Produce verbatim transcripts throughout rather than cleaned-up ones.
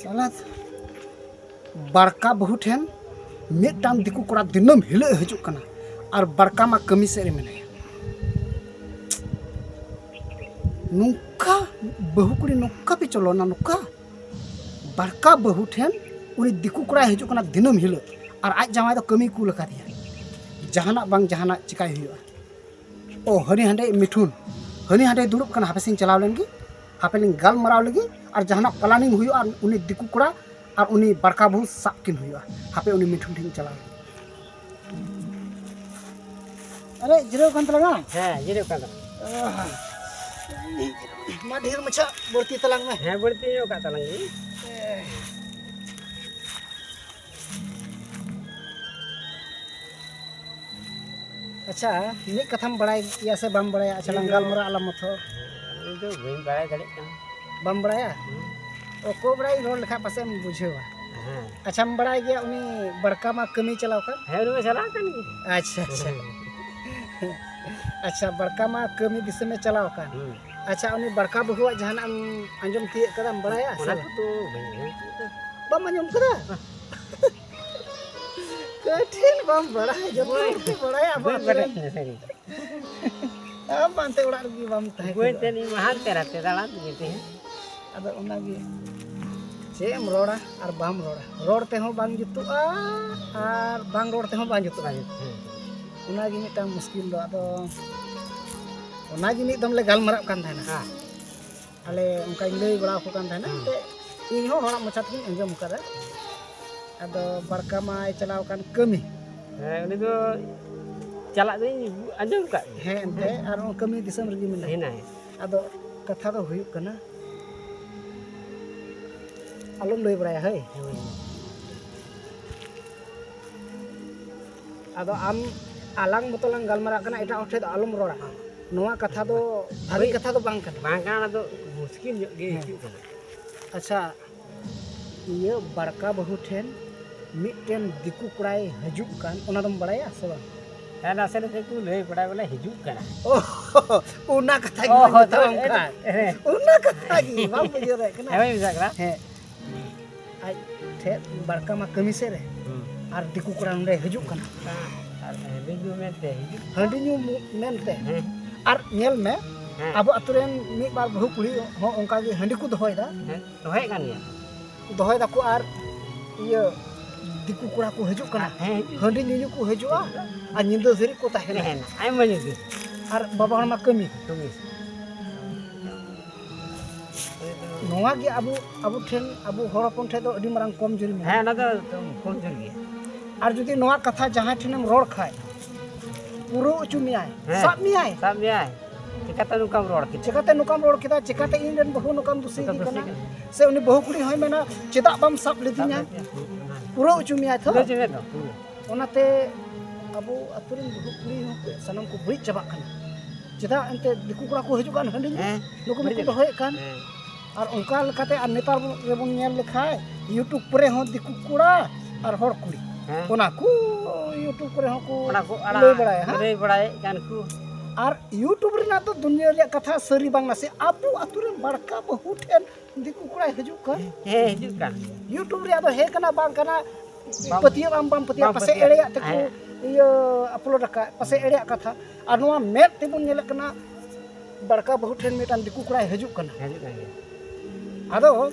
ᱛᱟᱦᱞᱮ ᱵᱟᱲᱠᱟ ᱵᱟᱹᱦᱩ ᱴᱷᱮᱱ ᱢᱤᱫᱴᱟᱝ ᱫᱤᱠᱩ ᱠᱚᱲᱟ ᱫᱤᱱᱟᱹᱢ ᱦᱤᱞᱳᱜ ᱮ ᱦᱤᱡᱩᱜ ᱠᱟᱱᱟ, ᱟᱨ ᱵᱟᱲᱠᱟ ᱢᱟ ᱠᱟᱹᱢᱤ ᱥᱮᱫ ᱨᱮ ᱢᱮᱱᱟᱭᱟ᱾ ᱱᱚᱝᱠᱟ ᱵᱟᱹᱦᱩ ᱠᱩᱲᱤ ᱱᱚᱝᱠᱟ ᱯᱮ ᱪᱚᱞᱚᱱᱟ, ᱱᱚᱝᱠᱟ ᱵᱟᱲᱠᱟ ᱵᱟᱹᱦᱩ ᱴᱷᱮᱱ ᱩᱱᱤ ᱫᱤᱠᱩ ᱠᱚᱲᱟᱭ ᱦᱤᱡᱩᱜ ᱠᱟᱱᱟ ᱫᱤᱱᱟᱹᱢ ᱦᱤᱞᱳᱜ, ᱟᱨ ᱟᱡ ᱡᱟᱶᱟᱭ ᱫᱚ ᱠᱟᱹᱢᱤ ᱠᱩᱞ ᱟᱠᱟᱫᱮᱭᱟ᱾ ᱡᱟᱦᱟᱱᱟᱜ ᱵᱟᱝ ᱡᱟᱦᱟᱱᱟᱜ ᱪᱤᱠᱟᱭ ᱦᱩᱭᱩᱜᱼᱟ᱾ ᱚ, ᱦᱟᱹᱱᱤ ᱦᱟᱸᱰᱮ ᱢᱤᱴᱷᱩᱱ, ᱦᱟᱹᱱᱤ ᱦᱟᱸᱰᱮ ᱫᱩᱲᱩᱵ ᱠᱟᱱᱟ, ᱦᱟᱯᱮ ᱥᱮᱧ ᱪᱟᱞᱟᱣ ᱞᱮᱱ ᱜᱮ, ᱦᱟᱯᱮ ᱞᱤᱧ ᱜᱟᱞᱢᱟᱨᱟᱣ ᱞᱮᱜᱮ, ᱟᱨ ᱡᱟᱦᱟᱱᱟᱜ ᱯᱞᱟᱱᱤᱝ ᱦᱩᱭᱩᱜᱼᱟ, ᱟᱨ ᱩᱱᱤ ᱫᱤᱠᱩ ᱠᱚᱲᱟ ᱟᱨ ᱩᱱᱤ ᱵᱟᱲᱠᱟ ᱵᱟᱹᱦᱩ ᱥᱟᱵ ᱠᱤᱱ ᱦᱩᱭᱩᱜᱼᱟ᱾ ᱦᱟᱯᱮ ᱩᱱᱤ ᱢᱤᱴᱷᱩᱱ ᱴᱷᱮᱱ ᱪᱟᱞᱟᱣ ᱞᱮᱱ ᱜᱮ᱾ ᱟᱨᱮ, ᱡᱤᱨᱟᱹᱣ ᱠᱟᱱ ᱛᱟᱞᱟᱝᱟ? ᱦᱮᱸ, ᱡᱤᱨᱟᱹᱣ ᱠᱟᱱ ᱛᱟᱞᱟᱝᱟ᱾ ᱢᱟ, ᱰᱷᱮᱨ ᱢᱟᱪᱷᱟ ᱵᱟᱹᱲᱛᱤ ᱛᱟᱞᱟᱝ ᱢᱮ᱾ ᱦᱮᱸ, ᱵᱟᱹᱲᱛᱤ ᱧᱚᱜ ᱠᱟᱜ ᱛᱟᱞᱟᱝ ᱜᱮ᱾ ᱟᱪᱪᱷᱟ, ᱢᱤᱫ ᱠᱟᱛᱷᱟᱢ ᱵᱟᱲᱟᱭ ᱜᱮᱭᱟ ᱥᱮ ᱵᱟᱢ ᱵᱟᱲᱟᱭᱟ? ᱟᱪᱪᱷᱟ, ᱞᱟᱝ ᱤᱧ ᱫᱚ ᱜᱟᱞᱢᱟᱨᱟᱜᱼᱟ ᱟᱞᱟᱝ ᱢᱚᱛᱚ᱾ ᱤᱧ ᱫᱚ ᱵᱟᱹᱧ ᱵᱟᱲᱟᱭ ᱫᱟᱲᱮᱭᱟᱜ ᱠᱟᱱᱟ᱾ ᱵᱟᱢ ᱵᱟᱲᱟᱭᱟ? ᱦᱩᱸ᱾ ᱚᱠᱚᱭ ᱵᱟᱲᱟᱭ, ᱨᱚᱲ ᱞᱮᱠᱷᱟᱡ ᱯᱟᱥᱮᱡ ᱮᱢ ᱵᱩᱡᱷᱟᱹᱣᱟ᱾ ᱦᱮᱸ᱾ ᱟᱪᱪᱷᱟᱢ ᱵᱟᱲᱟᱭ ᱜᱮᱭᱟ ᱩᱱᱤ ᱵᱟᱲᱠᱟ ᱢᱟ ᱠᱟᱹᱢᱤ ᱪᱟᱞᱟᱣ ᱠᱟᱱ? ᱦᱮᱸ, ᱩᱱᱤ ᱢᱟ ᱪᱟᱞᱟᱣ ᱠᱟᱱ ᱜᱮ᱾ ᱟᱪᱪᱷᱟ, ᱟᱪᱪᱷᱟ᱾ ᱦᱮᱸ᱾ ᱟᱪᱪᱷᱟ, ᱵᱟᱲᱠᱟ ᱢᱟ ᱠᱟᱹᱢᱤ ᱫᱤᱥᱚᱢᱮ ᱪᱟᱞᱟᱣ ᱠᱟᱱ᱾ ᱦᱩᱸ᱾ ᱟᱪᱪᱷᱟ, ᱩᱱᱤ ᱵᱟᱲᱠᱟ ᱵᱟᱹᱦᱩᱣᱟᱜ ᱡᱟᱦᱟᱱᱟᱜ ᱮᱢ ᱟᱸᱡᱚᱢ ᱛᱤᱭᱟᱹᱜ ᱠᱟᱫᱟᱢ, ᱵᱟᱲᱟᱭᱟ ᱥᱮ ᱚᱱᱟ ᱵᱟᱝ? ᱠᱚᱫᱚ ᱵᱟᱹᱧ ᱟᱸᱡᱚᱢ ᱠᱟᱫᱟ᱾ ᱵᱟᱢ ᱟᱸᱡᱚᱢ ᱠᱟᱫᱟ? ᱵᱟᱝ᱾ ᱠᱟᱹᱴᱷᱤᱱ ᱵᱟᱢ ᱵᱟᱲᱟᱭᱟ, ᱡᱚᱛᱚ ᱦᱚᱲ ᱠᱚ ᱵᱟᱲᱟᱭᱟ, ᱟᱵᱚ ᱵᱟᱹᱧ ᱟᱹᱛᱩ ᱨᱮᱱ᱾ ᱵᱟᱲᱟᱭᱟ, ᱥᱟᱹᱨᱤ᱾ ᱟᱢ ᱢᱟ ᱮᱱᱛᱮ ᱚᱲᱟᱜ ᱨᱮᱜᱮ ᱵᱟᱢ ᱛᱟᱦᱮᱸ ᱵᱟᱹᱧ ᱠᱚᱜᱼᱟ᱾ ᱛᱟᱦᱮᱱ, ᱤᱧ ᱢᱟ ᱦᱟᱱᱛᱮ ᱱᱟᱛᱮ ᱫᱟᱬᱟᱱ ᱛᱮᱜᱮ ᱛᱟᱦᱮᱸ᱾ ᱟᱫᱚ ᱚᱱᱟᱜᱮ, ᱪᱮᱫ ᱮᱢ ᱨᱚᱲᱟ ᱟᱨ ᱵᱟᱢ ᱨᱚᱲᱟ? ᱨᱚᱲ ᱛᱮᱦᱚᱸ ᱵᱟᱝ ᱡᱩᱛᱩᱜᱼᱟ ᱟᱨ ᱵᱟᱝ ᱨᱚᱲ ᱛᱮᱦᱚᱸ ᱵᱟᱝ ᱡᱩᱛᱩᱜᱼᱟ᱾ ᱵᱟᱝ ᱡᱩᱛᱩᱜᱼᱟ, ᱦᱮᱸ᱾ ᱚᱱᱟᱜᱮ ᱢᱤᱫᱴᱟᱝ ᱢᱩᱥᱠᱤᱞ ᱫᱚ᱾ ᱟᱫᱚ ᱚᱱᱟᱜᱮ ᱢᱤᱫ ᱫᱚᱢ ᱞᱮ ᱜᱟᱞᱢᱟᱨᱟᱜ ᱠᱟᱱ ᱛᱟᱦᱮᱱᱟ᱾ ᱦᱮᱸ᱾ ᱟᱞᱮ ᱚᱱᱠᱟᱧ ᱞᱟᱹᱭ ᱵᱟᱲᱟ ᱟᱠᱚ ᱠᱟᱱ ᱛᱟᱦᱮᱱᱟ, ᱦᱮᱸ᱾ ᱮᱱᱛᱮᱫ ᱤᱧ ᱦᱚᱸ ᱦᱚᱲᱟᱜ ᱢᱚᱪᱟ ᱛᱮᱜᱤᱧ ᱟᱸᱡᱚᱢ ᱟᱠᱟᱫᱟ᱾ ᱟᱫᱚ ᱵᱟᱨᱠᱟ ᱢᱟᱭ ᱪᱟᱞᱟᱣ ᱟᱠᱟᱱ ᱠᱟᱹᱢᱤ᱾ ᱦᱮᱸ, ᱩᱱᱤ ᱫᱚ ᱪᱟᱞᱟᱜ ᱫᱚᱧ ᱟᱸᱡᱚᱢ ᱟᱠᱟᱫ ᱜᱮᱭᱟ᱾ ᱦᱮᱸ, ᱮᱱᱛᱮᱫ ᱟᱨ ᱚᱱᱟ ᱠᱟᱹᱢᱤ ᱫᱤᱥᱚᱢ ᱨᱮᱜᱮ ᱢᱮᱱᱟᱭᱟ᱾ ᱦᱮᱱᱟᱭᱟ᱾ ᱟᱫᱚ ᱠᱟᱛᱷᱟ ᱫᱚ ᱦᱩᱭᱩᱜ ᱠᱟᱱᱟ, ᱟᱞᱚᱢ ᱞᱟᱹᱭ ᱵᱟᱲᱟᱭᱟ, ᱦᱳᱭ᱾ ᱦᱳᱭ᱾ ᱟᱫᱚ ᱟᱢ, ᱟᱞᱟᱝ ᱢᱚᱛᱚ ᱞᱟᱝ ᱜᱟᱞᱢᱟᱨᱟᱜ ᱠᱟᱱᱟ, ᱮᱴᱟᱜ ᱦᱚᱲ ᱴᱷᱮᱱ ᱫᱚ ᱟᱞᱚᱢ ᱨᱚᱲᱟ᱾ ᱱᱚᱣᱟ ᱠᱟᱛᱷᱟ ᱫᱚ ᱵᱷᱟᱹᱜᱤ ᱦᱳᱭ᱾ ᱠᱟᱛᱷᱟ ᱫᱚ ᱵᱟᱝ ᱠᱟᱱᱟ᱾ ᱵᱟᱝ ᱠᱟᱱᱟ, ᱚᱱᱟ ᱫᱚ ᱢᱩᱥᱠᱤᱞ ᱧᱚᱜ ᱜᱮ ᱦᱮᱸ᱾ ᱟᱹᱭᱠᱟᱹᱜ ᱠᱟᱱᱟ᱾ ᱟᱪᱪᱷᱟ, ᱤᱭᱟᱹ ᱵᱟᱲᱠᱟ ᱵᱟᱹᱦᱩ ᱴᱷᱮᱱ ᱢᱤᱫᱴᱮᱱ ᱫᱤᱠᱩ ᱠᱚᱲᱟᱭ ᱦᱤᱡᱩᱜ ᱠᱟᱱ, ᱚᱱᱟ ᱫᱚᱢ ᱵᱟᱲᱟᱭᱟ ᱥᱮ ᱵᱟᱝ? ᱦᱮᱸ, ᱱᱟᱥᱮ ᱱᱟᱥᱮ ᱠᱚ ᱞᱟᱹᱭ ᱵᱟᱲᱟᱭ ᱵᱚᱞᱮ ᱦᱤᱡᱩᱜ ᱠᱟᱱᱟ᱾ ᱚ, ᱚᱱᱟ ᱠᱟᱛᱷᱟ ᱜᱮ ᱚ, ᱢᱮᱛᱟᱢ ᱦᱳᱭ, ᱠᱟᱱ᱾ ᱦᱮᱸ᱾ ᱚᱱᱟ ᱠᱟᱛᱷᱟ ᱜᱮ ᱵᱟᱢ ᱵᱩᱡᱷᱟᱹᱣ ᱫᱟᱲᱮᱭᱟᱜ ᱠᱟᱱᱟ᱾ ᱦᱮᱸ, ᱵᱟᱹᱧ ᱵᱩᱡᱷᱟᱹᱣ ᱠᱟᱱᱟ᱾ ᱦᱮᱸ, ᱟᱡ ᱴᱷᱮᱱ ᱵᱟᱲᱠᱟ ᱢᱟ ᱠᱟᱹᱢᱤ ᱥᱮᱫ ᱨᱮ, ᱦᱩᱸ᱾ ᱟᱨ ᱫᱤᱠᱩ ᱠᱚᱲᱟ ᱱᱚᱸᱰᱮ ᱦᱤᱡᱩᱜ ᱠᱟᱱᱟ᱾ ᱟᱨ ᱦᱟᱺᱰᱤ ᱧᱩ ᱢᱮᱱᱛᱮ ᱦᱤᱡᱩᱜ᱾ ᱦᱟᱺᱰᱤ ᱧᱩ ᱢᱮᱱᱛᱮ᱾ ᱦᱮᱸ᱾ ᱟᱨ ᱧᱮᱞ ᱢᱮ, ᱦᱮᱸ᱾ ᱟᱵᱚ ᱟᱛᱳ ᱨᱮᱱ ᱢᱤᱫ ᱵᱟᱨ ᱵᱟᱹᱦᱩ ᱠᱩᱲᱤ ᱦᱚᱸ ᱚᱱᱠᱟ ᱜᱮ ᱦᱟᱺᱰᱤ ᱠᱚ ᱫᱚᱦᱚᱭᱮᱫᱟ᱾ ᱦᱮᱸ, ᱫᱚᱦᱚᱭᱮᱫ ᱠᱟᱱ ᱜᱮᱭᱟ᱾ ᱫᱚᱦᱚᱭ ᱫᱟᱠᱚ ᱟᱨ ᱤᱭᱟᱹ ᱫᱤᱠᱩ ᱠᱚᱲᱟ ᱠᱚ ᱦᱤᱡᱩᱜ ᱠᱟᱱᱟ᱾ ᱦᱮᱸ, ᱦᱤᱡᱩᱜ᱾ ᱦᱟᱺᱰᱤ ᱧᱩ ᱧᱩ ᱠᱚ ᱦᱤᱡᱩᱜᱼᱟ ᱟᱨ ᱧᱤᱫᱟᱹ ᱫᱷᱟᱹᱨᱤᱡ ᱠᱚ ᱛᱟᱦᱮᱱᱟ᱾ ᱛᱟᱦᱮᱱᱟ, ᱟᱭᱢᱟ ᱧᱤᱫᱟᱹ᱾ ᱟᱨ ᱵᱟᱵᱟ ᱦᱚᱲ ᱢᱟ ᱠᱟᱹᱢᱤ᱾ ᱠᱟᱹᱢᱤ᱾ ᱱᱚᱣᱟ ᱜᱮ ᱟᱵᱚ, ᱟᱵᱚ ᱴᱷᱮᱱ, ᱟᱵᱚ ᱦᱚᱲ ᱦᱚᱯᱚᱱ ᱴᱷᱮᱱ ᱫᱚ ᱟᱹᱰᱤ ᱢᱟᱨᱟᱝ ᱠᱚᱢ ᱡᱩᱨᱤ ᱢᱮᱱᱟᱜᱼᱟ᱾ ᱦᱮᱸ, ᱚᱱᱟ ᱫᱚ ᱮᱠᱫᱚᱢ ᱠᱚᱢ ᱡᱩᱨᱤ ᱜᱮᱭᱟ᱾ ᱟᱨ ᱡᱩᱫᱤ ᱱᱚᱣᱟ ᱠᱟᱛᱷᱟ ᱡᱟᱦᱟᱸᱭ ᱴᱷᱮᱱᱮᱢ ᱨᱚᱲ ᱠᱷᱟᱡ, ᱯᱩᱨᱟᱹ ᱦᱚᱪᱚ ᱢᱮᱭᱟᱭ, ᱦᱮᱸ᱾ ᱥᱟᱵ ᱢᱮᱭᱟᱭ᱾ ᱥᱟᱵ ᱢᱮᱭᱟᱭ᱾ ᱪᱤᱠᱟᱹᱛᱮ ᱱᱚᱝᱠᱟᱢ ᱨᱚᱲ ᱠᱮᱫᱟ? ᱪᱤᱠᱟᱹᱛᱮ ᱱᱚᱝᱠᱟᱢ ᱨᱚᱲ ᱠᱮᱫᱟ? ᱪᱤᱠᱟᱹᱛᱮ ᱤᱧ ᱨᱮᱱ ᱵᱟᱹᱦᱩ ᱱᱚᱝᱠᱟᱢ ᱫᱩᱥᱤ ᱱᱚᱝᱠᱟᱢ ᱫᱤᱧ ᱫᱩᱥᱤ ᱠᱟᱱᱟ? ᱠᱟᱱᱟ? ᱥᱮ ᱩᱱᱤ ᱵᱟᱹᱦᱩ ᱠᱩᱲᱤ ᱦᱚᱸᱭ ᱢᱮᱱᱟ, "ᱪᱮᱫᱟᱜ ᱵᱟᱢ ᱥᱟᱵ ᱞᱤᱫᱤᱧᱟ?" ᱥᱟᱵ ᱞᱮᱫᱮᱭᱟ᱾ ᱯᱩᱨᱟᱹ ᱦᱚᱪᱚ ᱢᱮᱭᱟᱭ ᱛᱚ᱾ ᱯᱩᱨᱟᱹ ᱦᱚᱪᱚ ᱢᱮᱭᱟ ᱛᱚ, ᱯᱩᱨᱟᱹ᱾ ᱚᱱᱟᱛᱮ ᱟᱵᱚ ᱟᱛᱳ ᱨᱮᱱ ᱵᱟᱹᱦᱩ ᱠᱩᱲᱤ ᱦᱚᱸ ᱥᱟᱱᱟᱢ ᱠᱚ ᱵᱟᱹᱲᱤᱡ ᱪᱟᱵᱟᱜ ᱠᱟᱱᱟ᱾ ᱪᱮᱫᱟᱜ ᱮᱱᱛᱮ ᱫᱤᱠᱩ ᱠᱚᱲᱟ ᱠᱚ ᱦᱤᱡᱩᱜ ᱠᱟᱱ ᱦᱟᱺᱰᱤ ᱧᱩ, ᱦᱮᱸ, ᱱᱩᱠᱩ ᱢᱟᱠᱚ ᱵᱟᱹᱲᱤᱡ ᱫᱚᱦᱚᱭᱮᱫ ᱠᱟᱱ᱾ ᱦᱮᱸ᱾ ᱟᱨ ᱚᱱᱠᱟ ᱞᱮᱠᱟᱛᱮ ᱟᱨ ᱱᱮᱛᱟᱨ ᱨᱮᱵᱚᱱ ᱧᱮᱞ ᱞᱮᱠᱷᱟᱡ YouTube ᱠᱚᱨᱮ ᱦᱚᱸ ᱫᱤᱠᱩ ᱠᱚᱲᱟ ᱟᱨ ᱦᱚᱲ ᱠᱩᱲᱤ, ᱦᱮᱸ᱾ ᱚᱱᱟ ᱠᱚ YouTube ᱠᱚᱨᱮ ᱦᱚᱸ ᱠᱚ ᱚᱱᱟ ᱠᱚ ᱟᱲᱟᱜ ᱞᱟᱹᱭ ᱵᱟᱲᱟᱭᱟ, ᱦᱟᱸ? ᱞᱟᱹᱭ ᱵᱟᱲᱟᱭᱮᱫ ᱠᱟᱱ ᱠᱚ᱾ ᱟᱨ YouTube ᱨᱮᱱᱟᱜ ᱫᱚ ᱫᱩᱱᱤᱭᱟᱹ ᱨᱮᱭᱟᱜ ᱠᱟᱛᱷᱟ ᱥᱟᱹᱨᱤ ᱵᱟᱝ ᱱᱟᱥᱮ ᱟᱵᱚ ᱟᱛᱳ ᱨᱮᱱ ᱵᱟᱲᱠᱟ ᱵᱟᱹᱦᱩ ᱴᱷᱮᱱ ᱫᱤᱠᱩ ᱠᱚᱲᱟᱭ ᱦᱤᱡᱩᱜ ᱠᱟᱱ᱾ ᱦᱮᱸ, ᱦᱤᱡᱩᱜ ᱠᱟᱱ ᱜᱮᱭᱟ᱾ YouTube ᱨᱮᱭᱟᱜ ᱫᱚ ᱦᱮᱸ ᱠᱟᱱᱟ ᱵᱟᱝ ᱠᱟᱱᱟ, ᱵᱟᱝ, ᱯᱟᱹᱛᱭᱟᱹᱣ ᱟᱢ ᱵᱟᱢ ᱯᱟᱹᱛᱭᱟᱹᱣ, ᱵᱟᱝ ᱯᱟᱥᱮᱡ ᱯᱟᱹᱛᱭᱟᱹᱣ᱾ ᱮᱲᱮᱭᱟᱜ ᱛᱮᱠᱚ ᱦᱮᱸ᱾ ᱤᱭᱟᱹ upload ᱟᱠᱟᱫ, ᱯᱟᱥᱮᱡ ᱮᱲᱮᱭᱟᱜ ᱠᱟᱛᱷᱟ᱾ ᱟᱨ ᱱᱚᱣᱟ ᱢᱮᱫ ᱛᱮᱵᱚᱱ ᱧᱮᱞᱮᱫ ᱠᱟᱱᱟ, ᱵᱟᱲᱠᱟ ᱵᱟᱹᱦᱩ ᱴᱷᱮᱱ ᱢᱤᱫᱴᱟᱝ ᱫᱤᱠᱩ ᱠᱚᱲᱟᱭ ᱦᱤᱡᱩᱜ ᱠᱟᱱᱟ᱾ ᱦᱤᱡᱩᱜ ᱠᱟᱱ ᱜᱮᱭᱟ᱾ ᱟᱫᱚ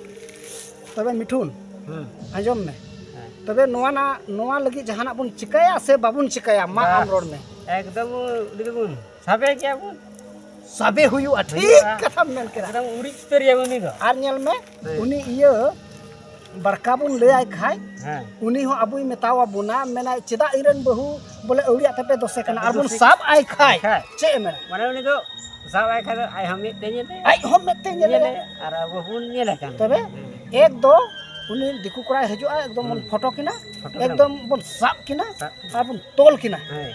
ᱛᱚᱵᱮ ᱢᱤᱴᱷᱩᱱ, ᱦᱩᱸ᱾ ᱟᱸᱡᱚᱢ ᱢᱮ᱾ ᱦᱮᱸ᱾ ᱛᱚᱵᱮ ᱱᱚᱣᱟ ᱱᱟ-, ᱱᱚᱣᱟ ᱞᱟᱹᱜᱤᱫ ᱡᱟᱦᱟᱱᱟᱜ ᱵᱚᱱ ᱪᱤᱠᱟᱹᱭᱟ ᱥᱮ ᱵᱟᱵᱚᱱ ᱪᱤᱠᱟᱹᱭᱟ? ᱢᱟ ᱵᱟ, ᱟᱢ ᱨᱚᱲ ᱢᱮ᱾ ᱮᱠᱫᱚᱢ ᱩᱱᱤ ᱫᱚᱵᱚᱱ ᱥᱟᱵᱮ ᱜᱮᱭᱟ ᱵᱚᱱ᱾ ᱥᱟᱵᱮ ᱦᱩᱭᱩᱜᱼᱟ, ᱴᱷᱤᱠ ᱦᱩᱭᱩᱜᱼᱟ᱾ ᱠᱟᱛᱷᱟᱢ ᱢᱮᱱ ᱠᱮᱫᱟ᱾ ᱮᱠᱫᱚᱢ ᱩᱨᱤᱡ ᱩᱛᱟᱹᱨ ᱜᱮᱭᱟ ᱩᱱᱤ ᱫᱚ᱾ ᱟᱨ ᱧᱮᱞ ᱢᱮ, ᱦᱮᱸ᱾ ᱩᱱᱤ ᱤᱭᱟᱹ ᱵᱟᱲᱠᱟ ᱵᱚᱱ ᱞᱟᱹᱭᱟᱭ ᱠᱷᱟᱡ, ᱦᱮᱸ᱾ ᱩᱱᱤ ᱦᱚᱸ ᱟᱵᱚᱭ ᱢᱮᱛᱟᱣᱟᱵᱚᱱᱟ, ᱢᱮᱱᱟᱭ, "ᱪᱮᱫᱟᱜ ᱤᱧ ᱨᱮᱱ ᱵᱟᱹᱦᱩ ᱵᱚᱞᱮ ᱟᱹᱣᱲᱤᱭᱟᱜ ᱛᱮᱯᱮ ᱫᱚᱥᱮ ᱠᱟᱱᱟ?" ᱟᱨ ᱵᱚᱱ ᱫᱚᱥᱮ ᱥᱟᱵ ᱟᱭ ᱠᱷᱟᱡ, ᱟᱭ ᱠᱷᱟᱡ᱾ ᱪᱮᱫ ᱮ ᱢᱮᱱᱟ? ᱢᱟᱱᱮ ᱩᱱᱤ ᱫᱚ ᱥᱟᱵ ᱟᱭ ᱠᱷᱟᱡ ᱫᱚ ᱟᱡ ᱦᱚᱸ ᱢᱮᱫ ᱛᱮ ᱧᱮᱞᱮ᱾ ᱟᱡ ᱦᱚᱸ ᱢᱮᱫ ᱛᱮ ᱧᱮᱞᱮ᱾ ᱧᱮᱞᱮ, ᱟᱨ ᱟᱵᱚ ᱵᱚᱱ ᱧᱮᱞᱮ ᱠᱟᱱ᱾ ᱛᱚᱵᱮ ᱦᱮᱸ᱾ ᱮᱠ ᱫᱚ ᱩᱱᱤ ᱫᱤᱠᱩ ᱠᱚᱲᱟᱭ ᱦᱤᱡᱩᱜᱼᱟ, ᱮᱠᱫᱚᱢ ᱵᱚᱱ ᱦᱩᱸ᱾ ᱯᱷᱳᱴᱳ ᱠᱤᱱᱟ, ᱯᱷᱳᱴᱳ ᱠᱤᱱᱟ᱾ ᱮᱠᱫᱚᱢ ᱵᱚᱱ ᱥᱟᱵ ᱠᱤᱱᱟ ᱥᱟᱵ ᱠᱤᱱᱟ᱾ ᱟᱨ ᱵᱚᱱ ᱛᱚᱞ ᱠᱤᱱᱟ᱾ ᱦᱮᱸ᱾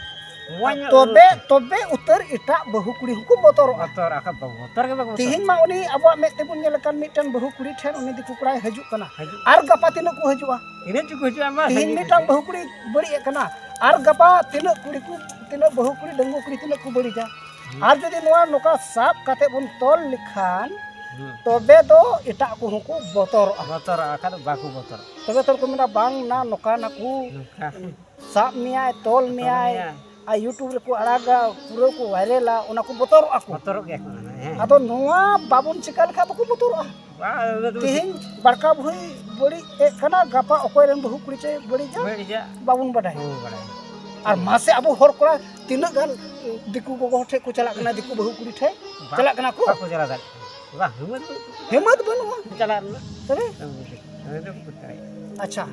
ᱢᱚᱡᱽ ᱧᱚᱜ ᱛᱚᱵᱮ, ᱩᱛᱟᱹᱨ᱾ ᱛᱚᱵᱮ ᱩᱛᱟᱹᱨ ᱮᱴᱟᱜ ᱵᱟᱹᱦᱩ ᱠᱩᱲᱤ ᱦᱚᱸᱠᱚ ᱵᱚᱛᱚᱨᱚᱜᱼᱟ᱾ ᱵᱚᱛᱚᱨ, ᱟᱠᱟ ᱵᱚ-, ᱵᱚᱛᱚᱨ ᱜᱮ ᱵᱟᱠᱚ ᱵᱚᱛᱚᱨᱚᱜᱼᱟ᱾ ᱛᱤᱦᱤᱧ ᱢᱟ ᱩᱱᱤ ᱟᱵᱚᱣᱟᱜ ᱢᱮᱫ ᱛᱮᱵᱚᱱ ᱧᱮᱞ ᱟᱠᱟᱱ ᱢᱤᱫᱴᱮᱱ ᱵᱟᱹᱦᱩ ᱠᱩᱲᱤ ᱴᱷᱮᱱ ᱩᱱᱤ ᱫᱤᱠᱩ ᱠᱚᱲᱟᱭ ᱦᱤᱡᱩᱜ ᱠᱟᱱᱟ᱾ ᱦᱤᱡᱩᱜ᱾ ᱟᱨ ᱜᱟᱯᱟ ᱛᱤᱱᱟᱹᱜ ᱠᱚ ᱦᱤᱡᱩᱜᱼᱟ? ᱤᱱᱟᱹᱜ ᱪᱚᱠᱚ ᱦᱤᱡᱩᱜᱼᱟ, ᱟᱭᱢᱟ ᱛᱤᱦᱤᱧ ᱥᱟᱺᱜᱤᱧ ᱢᱤᱫᱴᱟᱝ ᱥᱟᱺᱜᱤᱧ᱾ ᱵᱟᱹᱦᱩ ᱠᱩᱲᱤ ᱵᱟᱹᱲᱤᱡ ᱮ ᱠᱟᱱᱟ, ᱟᱨ ᱜᱟᱯᱟ ᱛᱤᱱᱟᱹᱜ ᱠᱩᱲᱤ ᱠᱚ, ᱛᱤᱱᱟᱹᱜ ᱵᱟᱹᱦᱩ ᱠᱩᱲᱤ, ᱰᱟᱺᱜᱩᱣᱟᱹ ᱠᱩᱲᱤ ᱛᱤᱱᱟᱹᱜ ᱠᱚ ᱵᱟᱹᱲᱤᱡᱟ? ᱦᱩᱸ᱾ ᱟᱨ ᱡᱩᱫᱤ ᱱᱚᱣᱟ ᱱᱚᱝᱠᱟ ᱥᱟᱵ ᱠᱟᱛᱮ ᱵᱚᱱ ᱛᱚᱞ ᱞᱮᱠᱷᱟᱱ, ᱛᱚᱵᱮ ᱫᱚ ᱮᱴᱟᱜ ᱠᱚᱦᱚᱸ ᱠᱚ ᱵᱚᱛᱚᱨᱚᱜᱼᱟ᱾ ᱵᱚᱛᱚᱨᱚᱜᱼᱟ, ᱵᱟᱠᱷᱟᱡ ᱫᱚ ᱵᱟᱠᱚ ᱵᱚᱛᱚᱨᱚᱜᱼᱟ᱾ ᱛᱚᱵᱮ ᱛᱚ ᱠᱚ ᱢᱮᱱᱟ, ᱵᱟᱝ ᱱᱟ ᱱᱚᱝᱠᱟ ᱱᱟᱠᱚ, ᱱᱚᱝᱠᱟ᱾ ᱥᱟᱵ ᱢᱮᱭᱟᱭ, ᱛᱚᱞ ᱢᱮᱭᱟᱭ, ᱢᱮᱭᱟᱭ᱾ ᱟᱨ YouTube ᱨᱮᱠᱚ ᱟᱲᱟᱜᱟ, ᱯᱩᱨᱟᱹ ᱠᱚ ᱵᱷᱟᱭᱨᱟᱞᱟ, ᱚᱱᱟ ᱠᱚ ᱵᱚᱛᱚᱨᱚᱜᱼᱟ ᱠᱚ᱾ ᱵᱚᱛᱚᱨᱚᱜ ᱜᱮᱭᱟ ᱠᱚ ᱚᱱᱟ ᱫᱚ, ᱦᱮᱸ᱾ ᱟᱫᱚ ᱱᱚᱣᱟ ᱵᱟᱵᱚᱱ ᱪᱤᱠᱟ ᱞᱮᱠᱷᱟᱡ ᱵᱟᱠᱚ ᱵᱚᱛᱚᱨᱚᱜᱼᱟ᱾ ᱵᱟ, ᱚᱱᱟ ᱫᱚ ᱛᱮᱦᱮᱧ ᱵᱟᱲᱠᱟ ᱵᱷᱩᱭ ᱵᱟᱹᱲᱤᱡ ᱮᱫ ᱠᱟᱱᱟ, ᱜᱟᱯᱟ ᱚᱠᱚᱭ ᱨᱮᱱ ᱵᱟᱹᱦᱩ ᱠᱩᱲᱤ ᱪᱚᱭ ᱵᱟᱹᱲᱤᱡᱟ, ᱵᱟᱹᱲᱤᱡᱟ᱾ ᱵᱟᱵᱚᱱ ᱵᱟᱰᱟᱭᱟ᱾ ᱵᱟᱵᱚᱱ ᱵᱟᱰᱟᱭᱟ᱾ ᱟᱨ ᱢᱟᱥᱮ ᱟᱵᱚ ᱦᱚᱲ ᱠᱚᱲᱟ ᱛᱤᱱᱟᱹᱜ ᱜᱟᱱ ᱫᱤᱠᱩ ᱜᱚᱜᱚ ᱦᱚᱲ ᱴᱷᱮᱡ ᱠᱚ ᱪᱟᱞᱟᱜ ᱠᱟᱱᱟ, ᱫᱤᱠᱩ ᱵᱟᱹᱦᱩ ᱠᱩᱲᱤ ᱴᱷᱮᱡ ᱵᱟ-, ᱪᱟᱞᱟᱜ ᱠᱟᱱᱟ ᱠᱚ? ᱵᱟᱠᱚ ᱪᱟᱞᱟᱣ ᱫᱟᱲᱮᱭᱟᱜ ᱠᱟᱱᱟ᱾ ᱵᱟ, ᱦᱤᱢᱢᱚᱛ ᱵᱟᱹᱱᱩᱜ ᱦᱤᱢᱢᱚᱛ ᱵᱟᱹᱱᱩᱜᱼᱟ᱾ ᱪᱟᱞᱟᱜ ᱨᱮᱱᱟᱜ᱾ ᱛᱚᱵᱮ? ᱵᱟᱝ ᱵᱩᱡᱷᱟᱹᱜ ᱠᱟᱱᱟ᱾ ᱟᱪᱪᱷᱟ,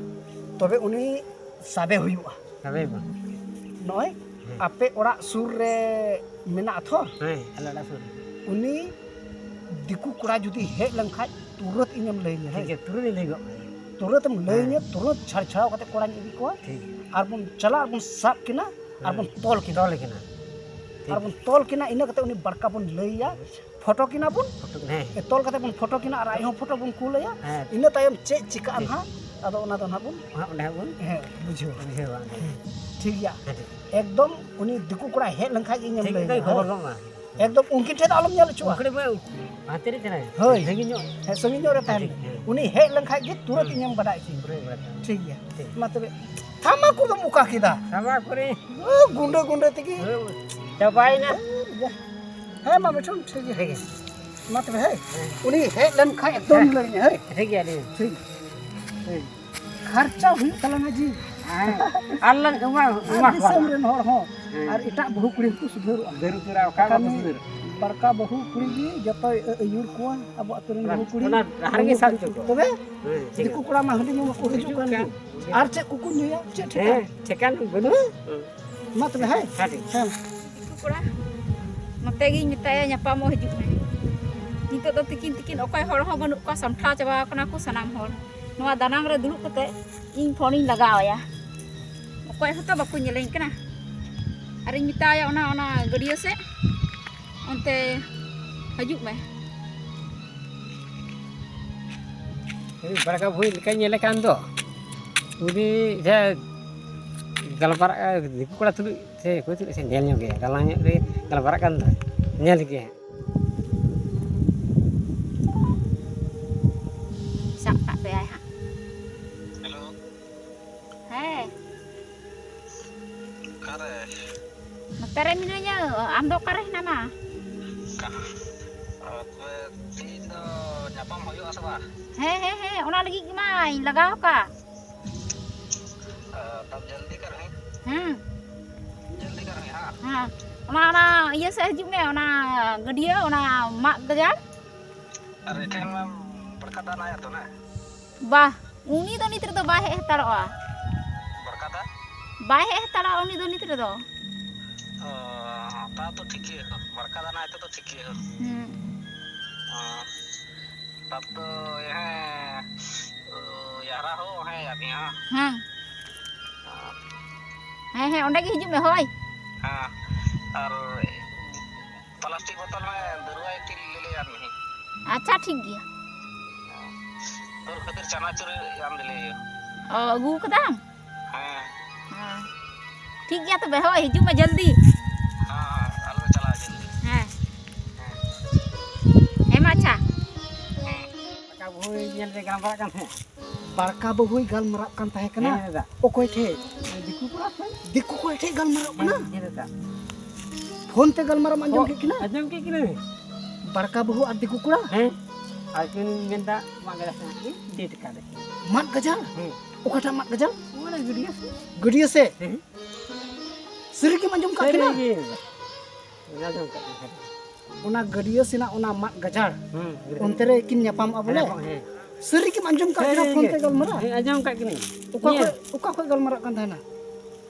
ᱛᱚᱵᱮ ᱩᱱᱤ ᱥᱟᱵᱮ ᱦᱩᱭᱩᱜᱼᱟ᱾ ᱥᱟᱵᱮ ᱢᱟ᱾ ᱱᱚᱜᱼᱚᱭ ᱦᱮᱸ᱾ ᱟᱯᱮ ᱚᱲᱟᱜ ᱥᱩᱨ ᱨᱮ ᱢᱮᱱᱟᱜᱼᱟ ᱛᱷᱚ? ᱦᱮᱸ, ᱟᱞᱮ ᱚᱲᱟᱜ ᱥᱩᱨ ᱨᱮ᱾ ᱩᱱᱤ ᱫᱤᱠᱩ ᱠᱚᱲᱟ ᱡᱩᱫᱤ ᱦᱮᱡ ᱞᱮᱱᱠᱷᱟᱡ ᱛᱩᱨᱟᱹᱛ ᱤᱧᱮᱢ ᱞᱟᱹᱭᱟᱹᱧᱟ, ᱴᱷᱤᱠ ᱦᱮᱸ? ᱜᱮᱭᱟ, ᱛᱩᱨᱟᱹᱛ ᱤᱧ ᱞᱟᱹᱭ ᱜᱚᱫ ᱢᱮᱭᱟ᱾ ᱛᱩᱨᱟᱹᱛ ᱮᱢ ᱞᱟᱹᱭᱟᱹᱧᱟ, ᱦᱮᱸ᱾ ᱛᱩᱨᱟᱹᱛ ᱪᱷᱟᱲ ᱪᱷᱟᱲᱟᱣ ᱠᱟᱛᱮ ᱠᱚᱲᱟᱧ ᱤᱫᱤ ᱠᱚᱣᱟ᱾ ᱴᱷᱤᱠ᱾ ᱟᱨ ᱵᱚᱱ ᱪᱟᱞᱟᱜ ᱟᱨ ᱵᱚᱱ ᱥᱟᱵ ᱠᱤᱱᱟ ᱟᱨ ᱵᱚᱱ ᱦᱮᱸ᱾ ᱛᱚᱞ ᱠᱤᱱᱟ᱾ ᱛᱚᱞ ᱠᱤᱱᱟ᱾ ᱴᱷᱤᱠ᱾ ᱟᱨ ᱵᱚᱱ ᱛᱚᱞ ᱠᱤᱱᱟ, ᱤᱱᱟᱹ ᱠᱟᱛᱮ ᱩᱱᱤ ᱵᱟᱲᱠᱟ ᱵᱚᱱ ᱞᱟᱹᱭᱟ, ᱯᱷᱳᱴᱳ ᱠᱤᱱᱟ ᱵᱚᱱ᱾ ᱯᱷᱳᱴᱳ ᱠᱤᱱᱟ, ᱦᱮᱸ᱾ ᱮ, ᱛᱚᱞ ᱠᱟᱛᱮ ᱵᱚᱱ ᱯᱷᱳᱴᱳ ᱠᱤᱱᱟ ᱟᱨ ᱟᱡ ᱦᱚᱸ ᱯᱷᱳᱴᱳ ᱵᱚᱱ ᱠᱩᱞ ᱟᱭᱟ᱾ ᱦᱮᱸ᱾ ᱤᱱᱟᱹ ᱛᱟᱭᱚᱢ ᱪᱮᱫ ᱪᱤᱠᱟᱹᱜᱼᱟ ᱴᱷᱤᱠ᱾ ᱱᱟᱦᱟᱜ, ᱟᱫᱚ ᱚᱱᱟ ᱫᱚ ᱱᱟᱦᱟᱜ ᱵᱚᱱ ᱦᱟᱸᱜ ᱚᱸᱰᱮ ᱦᱟᱸᱜ ᱵᱚᱱ ᱦᱮᱸ, ᱵᱩᱡᱷᱟᱹᱣᱟ᱾ ᱵᱩᱡᱷᱟᱹᱣᱟ᱾ ᱴᱷᱤᱠ ᱜᱮᱭᱟ᱾ ᱦᱮᱸ, ᱴᱷᱤᱠ᱾ ᱮᱠᱫᱚᱢ ᱩᱱᱤ ᱫᱤᱠᱩ ᱠᱚᱲᱟ ᱦᱮᱡ ᱞᱮᱱᱠᱷᱟᱡ ᱜᱮ ᱤᱧᱮᱢ ᱴᱷᱤᱠ ᱞᱟᱹᱭ ᱜᱮ ᱟᱹᱧᱟ᱾ ᱠᱷᱚᱵᱚᱨ ᱦᱳᱭ᱾ ᱜᱚᱜ ᱢᱟ᱾ ᱮᱠᱫᱚᱢ ᱩᱱᱠᱤᱱ ᱴᱷᱮᱱ ᱫᱚ ᱟᱞᱚᱢ ᱧᱮᱞ ᱦᱚᱪᱚᱜᱼᱟ᱾ ᱩᱱᱠᱤᱱ ᱢᱟ ᱦᱟᱱᱛᱮ ᱨᱮ ᱠᱟᱱᱟᱭ᱾ ᱦᱳᱭ᱾ ᱥᱟᱺᱜᱤᱧ ᱧᱚᱜ᱾ ᱦᱮᱸ, ᱥᱟᱺᱜᱤᱧ ᱧᱚᱜ ᱨᱮ ᱛᱟᱦᱮᱱ ᱴᱷᱤᱠ, ᱢᱮ᱾ ᱦᱮᱸ᱾ ᱩᱱᱤ ᱦᱮᱡ ᱞᱮᱱᱠᱷᱟᱡ ᱜᱮ ᱛᱩᱨᱟᱹᱛ ᱦᱩᱸ᱾ ᱤᱧᱮᱢ ᱵᱟᱰᱟᱭ ᱦᱚᱪᱚᱧᱟ᱾ ᱯᱩᱨᱟᱹ ᱵᱟᱰᱟᱭ ᱦᱚᱪᱚᱧᱟ᱾ ᱴᱷᱤᱠ ᱜᱮᱭᱟ᱾ ᱴᱷᱤᱠ᱾ ᱢᱟ ᱛᱚᱵᱮ, ᱛᱷᱟᱢᱟ ᱠᱚᱫᱚᱢ ᱚᱠᱟ ᱠᱮᱫᱟ? ᱛᱷᱟᱢᱟ ᱠᱚᱨᱮ᱾ ᱳ, ᱜᱩᱸᱰᱟᱹ ᱜᱩᱸᱰᱟᱹ ᱛᱮᱜᱮ᱾ ᱦᱳᱭ, ᱪᱟᱵᱟᱭᱮᱱᱟ᱾ ᱦᱮᱸ ᱢᱟ, ᱢᱤᱴᱷᱩᱱ, ᱴᱷᱤᱠ ᱜᱮᱭᱟ᱾ ᱴᱷᱤᱠ ᱜᱮᱭᱟ᱾ ᱢᱟ ᱛᱚᱵᱮ, ᱦᱮᱸ᱾ ᱦᱮᱸ᱾ ᱩᱱᱤ ᱦᱮᱡ ᱞᱮᱱ ᱠᱷᱟᱡ ᱮᱠᱫᱚᱢ ᱦᱮᱸ᱾ ᱞᱟᱹᱭ ᱤᱧᱟ, ᱦᱮᱸ᱾ ᱴᱷᱤᱠ ᱜᱮᱭᱟ, ᱞᱟᱹᱭ ᱢᱮ᱾ ᱴᱷᱤᱠ᱾ ᱦᱮᱸ᱾ ᱠᱷᱟᱨᱪᱟ ᱦᱩᱭᱩᱜ ᱛᱟᱞᱟᱝᱟ ᱡᱤ᱾ ᱦᱮᱸ᱾ ᱟᱨ ᱞᱟᱝ ᱮᱢᱟ, ᱟᱨ ᱮᱢᱟ ᱠᱚᱣᱟ ᱫᱤᱥᱚᱢ ᱞᱟᱝ᱾ ᱨᱮᱱ ᱦᱚᱲ ᱦᱚᱸ᱾ ᱦᱮᱸ᱾ ᱟᱨ ᱮᱴᱟᱜ ᱵᱟᱹᱦᱩ ᱠᱩᱲᱤ ᱦᱚᱸᱠᱚ ᱥᱩᱫᱷᱟᱹᱨᱚᱜᱼᱟ᱾ ᱥᱩᱫᱷᱟᱹᱨ ᱩᱛᱟᱹᱨᱟ, ᱚᱠᱟ ᱵᱟᱠᱚ ᱵᱟᱠᱷᱟᱱ ᱥᱩᱫᱷᱟᱹᱨ? ᱵᱟᱨᱠᱟ ᱵᱟᱹᱦᱩ ᱠᱩᱲᱤ ᱜᱮ ᱡᱚᱛᱚᱭ ᱟᱹ-, ᱟᱹᱭᱩᱨ ᱠᱚᱣᱟ, ᱟᱵᱚ ᱟᱹᱛᱩ ᱨᱮᱱ ᱚᱱᱟ, ᱵᱟᱹᱦᱩ ᱠᱩᱲᱤ᱾ ᱚᱱᱟ ᱰᱟᱦᱟᱨ ᱜᱮ ᱥᱟᱵ ᱦᱚᱪᱚ ᱠᱚᱣᱟ᱾ ᱛᱚᱵᱮ ᱦᱮᱸ, ᱴᱷᱤᱠ ᱫᱤᱠᱩ ᱜᱮᱭᱟ᱾ ᱠᱚᱲᱟ ᱢᱟ ᱦᱟᱺᱰᱤ ᱧᱩ ᱢᱟᱠᱚ ᱦᱤᱡᱩᱜ ᱠᱟᱱ ᱜᱮ᱾ ᱟᱨ ᱪᱮᱫ ᱠᱚᱠᱚ ᱧᱩᱭᱟ? ᱪᱮᱫ ᱴᱷᱤᱠᱟᱹᱱᱟ? ᱦᱮᱸ, ᱴᱷᱤᱠᱟᱹᱱ ᱵᱟᱹᱱᱩᱜ᱾ ᱦᱮᱸ? ᱢᱟ ᱛᱚᱵᱮ, ᱦᱮᱸ? ᱦᱮᱸ, ᱴᱷᱤᱠ᱾ ᱦᱮᱸ᱾ ᱫᱤᱠᱩ ᱠᱚᱲᱟ, ᱱᱚᱛᱮ ᱜᱤᱧ ᱢᱮᱛᱟᱭᱟ, ᱧᱟᱯᱟᱢᱚᱜ ᱦᱤᱡᱩᱜ ᱢᱮ᱾ ᱱᱤᱛᱚᱜ ᱫᱚ ᱛᱤᱠᱤᱱ ᱛᱤᱠᱤᱱ ᱚᱠᱚᱭ ᱦᱚᱲ ᱦᱚᱸ ᱵᱟᱹᱱᱩᱜ ᱠᱚᱣᱟ, ᱥᱟᱢᱴᱷᱟᱣ ᱪᱟᱵᱟ ᱟᱠᱟᱱᱟ ᱠᱚ ᱥᱟᱱᱟᱢ ᱦᱚᱲ᱾ ᱱᱚᱣᱟ ᱫᱟᱱᱟᱝ ᱨᱮ ᱫᱩᱲᱩᱵ ᱠᱟᱛᱮ ᱤᱧ ᱯᱷᱳᱱᱤᱧ ᱞᱟᱜᱟᱣ ᱟᱭᱟ, ᱚᱠᱚᱭ ᱦᱚᱸᱛᱚ ᱵᱟᱠᱚ ᱧᱮᱞᱮᱧ ᱠᱟᱱᱟ᱾ ᱟᱨᱤᱧ ᱢᱮᱛᱟᱣᱟᱭᱟ ᱚᱱᱟ, ᱚᱱᱟ ᱜᱟᱹᱰᱭᱟᱹ ᱥᱮᱫ ᱚᱱᱛᱮ ᱦᱤᱡᱩᱜ ᱢᱮ᱾ ᱩᱱᱤ ᱵᱟᱲᱜᱟ ᱵᱷᱩᱭ ᱞᱮᱠᱟᱧ ᱧᱮᱞᱮ ᱠᱟᱱ ᱫᱚ, ᱩᱱᱤ ᱡᱟᱦᱟᱸ ᱜᱟᱞᱢᱟᱨᱟᱜ ᱫᱤᱠᱩ ᱠᱚᱲᱟ ᱛᱩᱞᱩᱡ ᱥᱮ ᱚᱠᱚᱭ ᱛᱩᱞᱩᱡ ᱥᱮ ᱧᱮᱞ ᱧᱚᱜ ᱜᱮᱭᱟ, ᱫᱟᱞᱟᱝ ᱧᱚᱜ ᱨᱮ ᱜᱟᱞᱢᱟᱨᱟᱜ ᱠᱟᱱ ᱫᱚ, ᱧᱮᱞ ᱜᱮ ᱦᱟᱸᱜ᱾ ᱚᱠᱟᱨᱮ ᱢᱮᱱᱟᱧᱟ? ᱟᱢ ᱫᱚ ᱚᱠᱟᱨᱮ ᱦᱮᱱᱟᱢᱟ? ᱚ, ᱛᱚᱵᱮ ᱛᱤᱦᱤᱧ ᱫᱚ ᱧᱟᱯᱟᱢ ᱦᱩᱭᱩᱜᱼᱟ ᱥᱮ ᱵᱟᱝ? ᱦᱮᱸ, ᱦᱮᱸ, ᱦᱮᱸ, ᱚᱱᱟ ᱞᱟᱹᱜᱤᱫ ᱜᱮᱢᱟᱧ ᱞᱟᱜᱟᱣ ᱟᱠᱟᱫ᱾ ᱚ, ᱛᱚᱵ ᱡᱚᱞᱫᱤ ᱠᱟᱨ ᱦᱮᱸ᱾ ᱦᱮᱸ᱾ ᱡᱚᱞᱫᱤ ᱠᱟᱨ ᱦᱮᱸ, ᱦᱟᱸ᱾ ᱦᱮᱸ, ᱚᱱᱟ, ᱚᱱᱟ ᱤᱭᱟᱹ ᱥᱮᱫ ᱦᱤᱡᱩᱜ ᱢᱮ, ᱚᱱᱟ ᱜᱟᱹᱰᱭᱟᱹ, ᱚᱱᱟ ᱢᱟᱫ ᱜᱟᱡᱟᱲ᱾ ᱟᱨ ᱮᱠᱷᱮᱱ ᱵᱟᱲᱠᱟ ᱫᱟ ᱱᱟᱭᱟ ᱛᱚ ᱱᱟ? ᱵᱟ, ᱩᱱᱤ ᱫᱚ ᱱᱤᱛ ᱨᱮᱫᱚ ᱵᱟᱭ ᱦᱮᱡ ᱦᱟᱛᱟᱲᱚᱜᱼᱟ᱾ ᱵᱟᱲᱠᱟ ᱫᱟ? ᱵᱟᱭ ᱦᱮᱡ ᱦᱟᱛᱟᱲᱚᱜᱼᱟ ᱩᱱᱤ ᱫᱚ ᱱᱤᱛ ᱨᱮᱫᱚ᱾ ᱚ, ᱛᱟ ᱛᱚ ᱴᱷᱤᱠ ᱜᱮᱭᱟ᱾ ᱵᱟᱲᱠᱟ ᱫᱟ ᱱᱟᱭ ᱛᱚ ᱴᱷᱤᱠ ᱜᱮᱭᱟ᱾ ᱦᱩᱸ᱾ ᱚ, ᱛᱟᱵ ᱛᱚ ᱦᱮᱸ, ᱚ, ᱭᱟᱨᱟ ᱦᱚ ᱦᱮᱸ ᱟᱵᱤ ᱦᱟᱸ᱾ ᱦᱮᱸ᱾ ᱚ᱾ ᱦᱮᱸ, ᱦᱮᱸ, ᱚᱸᱰᱮ ᱜᱮ ᱦᱤᱡᱩᱜ ᱢᱮ, ᱦᱳᱭ᱾ ᱦᱮᱸ, ᱟᱨ ᱯᱞᱟᱥᱴᱤᱠ ᱵᱳᱛᱚᱞ ᱢᱮ, ᱫᱟᱹᱨᱩᱣᱟ ᱮᱠᱴᱤ ᱞᱮ ᱞᱮ ᱟᱨ ᱢᱤᱫ᱾ ᱟᱪᱪᱷᱟ, ᱴᱷᱤᱠ ᱜᱮᱭᱟ᱾ ᱛᱳᱨ ᱠᱷᱟᱹᱛᱤᱨ ᱪᱟᱱᱟᱪᱩᱨ ᱟᱢ ᱫᱤᱞᱮ᱾ ᱚ, ᱟᱹᱜᱩ ᱠᱟᱫᱟᱢ? ᱦᱮᱸ᱾ ᱦᱮᱸ᱾ ᱴᱷᱤᱠ ᱜᱮᱭᱟ ᱛᱚᱵᱮ, ᱦᱳᱭ, ᱦᱤᱡᱩᱜ ᱢᱮ ᱡᱚᱞᱫᱤ᱾ ᱦᱮᱸ, ᱦᱮᱸ, ᱟᱞᱮ ᱞᱮ ᱪᱟᱞᱟᱜᱼᱟ ᱡᱚᱞᱫᱤ᱾ ᱦᱮᱸ᱾ ᱦᱮᱸ᱾ ᱦᱮᱸ ᱢᱟ, ᱟᱪᱪᱷᱟ᱾ ᱦᱮᱸ᱾ ᱵᱟᱲᱠᱟ ᱵᱟᱹᱦᱩᱭ ᱧᱮᱞ ᱨᱮ ᱜᱟᱞᱢᱟᱨᱟᱜ ᱠᱟᱱ ᱛᱟᱦᱮᱸᱫ᱾ ᱵᱟᱲᱠᱟ ᱵᱟᱹᱦᱩᱭ ᱜᱟᱞᱢᱟᱨᱟᱜ ᱠᱟᱱ ᱛᱟᱦᱮᱸ ᱠᱟᱱᱟ? ᱦᱮᱸ, ᱫᱟᱫᱟ᱾ ᱚᱠᱚᱭ ᱴᱷᱮᱡ? ᱫᱤᱠᱩ ᱠᱚᱲᱟ ᱴᱷᱮᱡ᱾ ᱫᱤᱠᱩ ᱠᱚᱲᱟ ᱴᱷᱮᱡ ᱜᱟᱞᱢᱟᱨᱟᱜ ᱠᱟᱱᱟ? ᱦᱮᱸ, ᱦᱮᱸ, ᱫᱟᱫᱟ᱾ ᱯᱷᱳᱱ ᱛᱮ ᱜᱟᱞᱢᱟᱨᱟᱜ ᱮᱢ ᱟᱸᱡᱚᱢ ᱚ, ᱠᱮᱫ ᱠᱤᱱᱟ? ᱟᱸᱡᱚᱢ ᱠᱮᱫ ᱠᱤᱱᱟᱹᱧ᱾ ᱵᱟᱲᱠᱟ ᱵᱟᱹᱦᱩ ᱟᱨ ᱫᱤᱠᱩ ᱠᱚᱲᱟ? ᱦᱮᱸ᱾ ᱟᱨ ᱠᱤᱱ ᱢᱮᱱᱫᱟ, ᱢᱟᱫ ᱜᱟᱡᱟᱲ ᱥᱮᱱᱟᱜ ᱠᱤᱱ ᱰᱮᱴ ᱠᱟᱫᱟ ᱠᱤᱱ᱾ ᱢᱟᱫ ᱜᱟᱡᱟᱲ? ᱦᱮᱸ᱾ ᱚᱠᱟᱴᱟᱜ ᱢᱟᱫ ᱜᱟᱡᱟᱲ? ᱚᱱᱟ ᱜᱟᱹᱰᱭᱟᱹ ᱥᱮᱫ᱾ ᱜᱟᱹᱰᱭᱟᱹ ᱥᱮᱫ? ᱦᱮᱸ᱾ ᱥᱟᱹᱨᱤ ᱜᱮᱢ ᱟᱸᱡᱚᱢ ᱠᱟᱜ ᱥᱟᱹᱨᱤ ᱠᱤᱱᱟ? ᱜᱮ᱾ ᱚᱱᱟ ᱫᱚ ᱚᱱᱠᱟ ᱜᱮ ᱥᱟᱹᱨᱤ᱾ ᱚᱱᱟ ᱜᱟᱹᱰᱭᱟᱹ ᱥᱮᱱᱟᱜ ᱚᱱᱟ ᱢᱟᱫ ᱜᱟᱡᱟᱲ, ᱦᱩᱸ, ᱜᱟᱹᱰᱭᱟᱹ᱾ ᱚᱱᱛᱮ ᱨᱮ ᱠᱤᱱ ᱧᱟᱯᱟᱢᱚᱜᱼᱟ ᱵᱚᱞᱮ? ᱦᱮᱸ, ᱦᱮᱸ᱾ ᱥᱟᱹᱨᱤ ᱜᱮᱢ ᱟᱸᱡᱚᱢ ᱠᱟᱜ ᱥᱟᱹᱨᱤ ᱠᱤᱱᱟ ᱯᱷᱳᱱ ᱜᱮ᱾ ᱛᱮ ᱜᱟᱞᱢᱟᱨᱟᱣ? ᱦᱮᱸ, ᱟᱸᱡᱚᱢ ᱠᱟᱜ ᱠᱤᱱᱟᱹᱧ᱾ ᱚᱠᱟ ᱤᱭᱟᱹ᱾ ᱠᱷᱚᱡ, ᱚᱠᱟ ᱠᱷᱚᱡ ᱜᱟᱞᱢᱟᱨᱟᱜ ᱠᱟᱱ ᱛᱟᱦᱮᱱᱟ?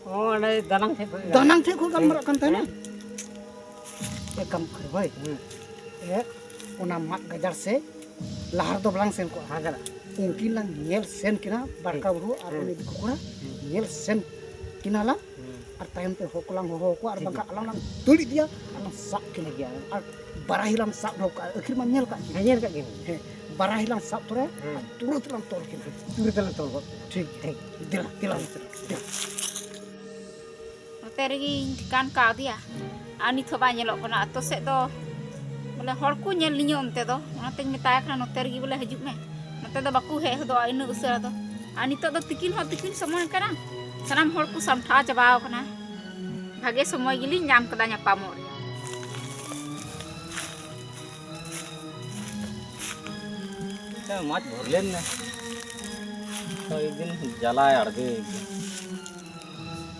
ᱚ, ᱚᱸᱰᱮ ᱫᱟᱱᱟᱝ ᱴᱷᱮᱡ ᱠᱷᱚᱡ ᱜᱮ᱾ ᱫᱟᱱᱟᱝ ᱴᱷᱮᱡ ᱠᱷᱚᱡ ᱜᱟᱞᱢᱟᱨᱟᱜ ᱠᱟᱱ ᱛᱟᱦᱮᱱᱟ? ᱦᱮᱸ᱾ ᱮ ᱠᱟᱢ ᱠᱷᱟᱹᱨ ᱵᱷᱟᱹᱭ, ᱦᱩᱸ᱾ ᱮ, ᱚᱱᱟ ᱢᱟᱫ ᱜᱟᱡᱟᱲ ᱥᱮ ᱞᱟᱦᱟ ᱨᱮᱫᱚ ᱵᱟᱞᱟᱝ ᱥᱮᱱ ᱠᱚᱜᱼᱟ᱾ ᱦᱮᱸ, ᱪᱟᱞᱟᱜ᱾ ᱩᱱᱠᱤᱱ ᱞᱟᱝ ᱧᱮᱞ ᱥᱮᱱ ᱠᱤᱱᱟ, ᱵᱟᱨᱠᱟ ᱦᱩᱸ᱾ ᱵᱟᱹᱦᱩ ᱟᱨ ᱦᱩᱸ᱾ ᱩᱱᱤ ᱫᱤᱠᱩ ᱠᱚᱲᱟ, ᱦᱩᱸ᱾ ᱧᱮᱞ ᱥᱮᱱ ᱠᱤᱱᱟ ᱞᱟᱝ᱾ ᱦᱩᱸ᱾ ᱟᱨ ᱛᱟᱭᱚᱢ ᱛᱮ ᱦᱚᱲ ᱠᱚᱞᱟᱝ ᱦᱚᱦᱚ ᱟᱠᱚᱣᱟ ᱟᱨ ᱴᱷᱤᱠ ᱵᱟᱝᱠᱷᱟᱱ ᱜᱮᱭᱟ᱾ ᱟᱞᱟᱝ ᱞᱟᱝ ᱫᱟᱹᱲ ᱤᱫᱤᱭᱟ ᱟᱨ ᱞᱟᱝ ᱥᱟᱵ ᱠᱤᱱᱟ᱾ ᱴᱷᱤᱠ ᱜᱮᱭᱟ᱾ ᱟᱨ ᱵᱟᱨᱟᱦᱤ ᱞᱟᱝ ᱥᱟᱵ ᱫᱚᱦᱚ ᱠᱟᱜᱼᱟ, ᱟᱹᱠᱷᱤᱨ ᱢᱟᱢ ᱧᱮᱞ ᱠᱟᱜ ᱜᱮ᱾ ᱦᱮᱸ, ᱧᱮᱞ ᱠᱟᱜ ᱜᱤᱭᱟᱹᱧ᱾ ᱦᱮᱸ, ᱵᱟᱨᱟᱦᱤ ᱞᱟᱝ ᱥᱟᱵ ᱛᱚᱨᱟᱭᱟ ᱦᱮᱸ᱾ ᱟᱨ ᱛᱩᱨᱟᱹᱛ ᱞᱟᱝ ᱛᱚᱞ ᱠᱤᱱᱟ᱾ ᱛᱩᱨᱟᱹᱛ ᱞᱟᱝ ᱛᱚᱞ ᱜᱚᱫ ᱠᱤᱱᱟ᱾ ᱴᱷᱤᱠ, ᱴᱷᱤᱠ᱾ ᱫᱮᱞᱟ, ᱫᱮᱞᱟ, ᱫᱮᱞᱟ, ᱫᱮᱞᱟ᱾ ᱱᱚᱛᱮ ᱨᱮᱜᱮᱧ ᱴᱷᱤᱠᱟᱹᱱ ᱠᱟᱣᱫᱮᱭᱟ᱾ ᱟᱨ ᱱᱤᱛ ᱦᱚᱸ ᱵᱟᱭ ᱧᱮᱞᱚᱜ ᱠᱟᱱᱟ᱾ ᱟᱛᱳ ᱥᱮᱫ ᱫᱚ ᱵᱚᱞᱮ ᱦᱚᱲ ᱠᱚ ᱧᱮᱞ ᱞᱤᱧᱟ ᱚᱱᱛᱮ ᱫᱚ, ᱚᱱᱟᱛᱮᱧ ᱢᱮᱛᱟᱭ ᱠᱟᱱᱟ ᱱᱚᱛᱮ ᱨᱮᱜᱮ ᱵᱚᱞᱮ ᱦᱤᱡᱩᱜ ᱢᱮ᱾ ᱱᱚᱛᱮ ᱫᱚ ᱵᱟᱠᱚ ᱦᱮᱡ ᱦᱚᱫᱚᱜᱼᱟ ᱤᱱᱟᱹᱜ ᱩᱥᱟᱹᱨᱟ ᱫᱚ᱾ ᱟᱨ ᱱᱤᱛᱚᱜ ᱫᱚ ᱛᱤᱠᱤᱱ ᱦᱚᱸ ᱛᱤᱠᱤᱱ ᱥᱚᱢᱚᱭ ᱠᱟᱱᱟ, ᱥᱟᱱᱟᱢ ᱦᱚᱲ ᱠᱚ ᱥᱟᱢᱴᱷᱟᱣ ᱪᱟᱵᱟᱣ ᱠᱟᱱᱟ᱾ ᱵᱷᱟᱜᱮ ᱥᱚᱢᱚᱭ ᱜᱮᱞᱤᱧ ᱧᱟᱢ ᱠᱟᱫᱟ ᱧᱟᱯᱟᱢᱚᱜ ᱨᱮᱭᱟᱜ᱾ ᱦᱮᱸ, ᱢᱟᱡᱽ ᱵᱷᱚᱨ ᱞᱮᱱ ᱢᱮ᱾ ᱛᱚ, ᱮᱠ ᱫᱤᱱ ᱡᱟᱞᱟᱭ ᱟᱲᱜᱮ, ᱮᱠ ᱫᱤᱱ᱾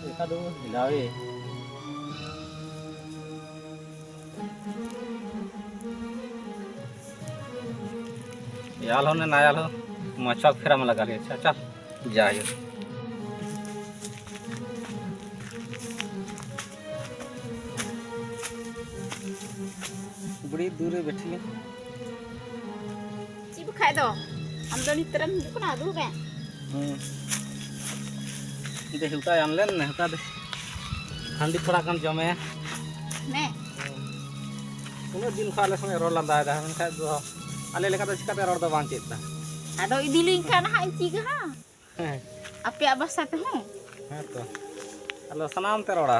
ᱮᱠᱟ ᱫᱚ ᱦᱤᱞᱟᱣᱮ᱾ ᱭᱟᱞ ᱦᱚᱸ ᱱᱮ ᱱᱟᱭᱟᱞ ᱦᱚᱸ ᱢᱟᱪᱷᱟ ᱯᱷᱮᱨᱟ ᱢᱟ ᱞᱟᱜᱟ ᱞᱮ᱾ ᱟᱪᱪᱷᱟ, ᱟᱪᱪᱷᱟ, ᱡᱟᱭ ᱦᱳᱠ᱾ ᱵᱩᱲᱤ ᱫᱩᱨᱮ ᱵᱮᱴᱷᱤ᱾ ᱪᱮᱫ ᱵᱟᱠᱷᱟᱡ ᱫᱚ? ᱟᱢ ᱫᱚ ᱱᱤᱛ ᱨᱮᱢ ᱦᱤᱡᱩᱜ ᱠᱟᱱᱟ? ᱫᱩᱲᱩᱵ ᱢᱮ᱾ ᱦᱩᱸ᱾ ᱫᱮ, ᱦᱮᱣᱛᱟ ᱭᱟᱱ ᱞᱮᱱ, ᱦᱮᱣᱛᱟ ᱫᱮ᱾ ᱦᱟᱺᱰᱤ ᱛᱷᱚᱲᱟ ᱜᱟᱱ ᱡᱚᱢᱮ᱾ ᱱᱮ᱾ ᱦᱩᱸ᱾ ᱩᱱᱟᱹᱜ ᱫᱤᱱ ᱠᱷᱚᱱ ᱟᱞᱮ ᱥᱚᱸᱜᱮ ᱨᱚᱲ ᱞᱟᱸᱫᱟᱭᱮᱫᱟ, ᱢᱮᱱᱠᱷᱟᱡ ᱫᱚ ᱟᱞᱮ ᱞᱮᱠᱟ ᱫᱚ ᱪᱤᱠᱟᱛᱮ ᱨᱚᱲ ᱫᱚ ᱵᱟᱝ ᱪᱮᱫ ᱫᱟ? ᱟᱫᱚ ᱤᱫᱤ ᱞᱤᱧ ᱠᱷᱟᱱ ᱦᱟᱸᱜ ᱤᱧ ᱪᱮᱫᱟ ᱦᱟᱸᱜ᱾ ᱦᱮᱸ᱾ ᱟᱯᱮᱭᱟᱜ ᱵᱷᱟᱥᱟ ᱛᱮᱦᱚᱸ᱾ ᱦᱮᱸ ᱛᱚ᱾ ᱟᱞᱮ ᱥᱟᱱᱟᱢ ᱛᱮ ᱨᱚᱲᱟ,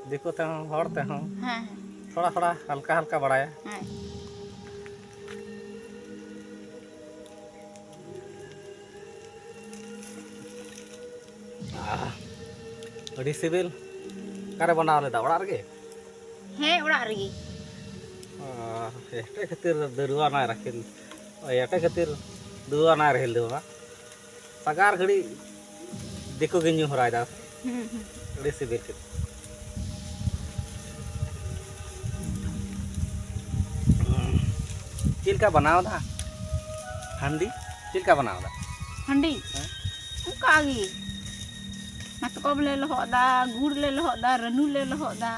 ᱫᱤᱠᱩ ᱛᱮᱦᱚᱸ, ᱦᱚᱲ ᱛᱮᱦᱚᱸ᱾ ᱦᱮᱸ, ᱦᱮᱸ᱾ ᱛᱷᱚᱲᱟ ᱛᱷᱚᱲᱟ ᱦᱟᱞᱠᱟ ᱦᱟᱞᱠᱟ ᱵᱟᱲᱟᱭᱟ᱾ ᱦᱮᱸ᱾ ᱟᱦ, ᱟᱹᱰᱤ ᱥᱤᱵᱤᱞ᱾ ᱚᱠᱟᱨᱮ ᱵᱮᱱᱟᱣ ᱞᱮᱫᱟ? ᱚᱲᱟᱜ ᱨᱮᱜᱮ? ᱦᱮᱸ, ᱚᱲᱟᱜ ᱨᱮᱜᱮ᱾ ᱟᱦ, ᱮᱴᱮ ᱠᱷᱟᱹᱛᱤᱨ ᱫᱟᱹᱨᱩᱣᱟ ᱱᱟᱭ ᱨᱟᱠᱷᱤᱱ, ᱮᱴᱮ ᱠᱷᱟᱹᱛᱤᱨ ᱫᱟᱹᱨᱩᱣᱟ ᱱᱟᱭ ᱨᱟᱠᱷᱤᱱ ᱫᱟᱹᱨᱩᱣᱟ᱾ ᱥᱟᱜᱟᱨ ᱜᱷᱟᱹᱲᱤ ᱫᱤᱠᱩ ᱜᱮ ᱧᱩ ᱦᱚᱨᱟᱭᱮᱫᱟ᱾ ᱦᱩᱸ, ᱦᱩᱸ᱾ ᱟᱹᱰᱤ ᱥᱤᱵᱤᱞ ᱠᱮᱫ᱾ ᱪᱮᱫ ᱞᱮᱠᱟ ᱵᱮᱱᱟᱣ ᱫᱟ ᱦᱟᱺᱰᱤ? ᱪᱮᱫ ᱞᱮᱠᱟ ᱵᱮᱱᱟᱣ ᱫᱟ? ᱦᱟᱺᱰᱤ? ᱦᱮᱸ? ᱚᱱᱠᱟ ᱜᱮ᱾ ᱢᱟᱛᱠᱚᱢ ᱞᱮ ᱞᱚᱦᱚᱫ ᱫᱟ, ᱜᱩᱲ ᱞᱮ ᱞᱚᱦᱚᱫ ᱫᱟ, ᱨᱟᱹᱱᱩ ᱞᱮ ᱞᱚᱦᱚᱫ ᱫᱟ᱾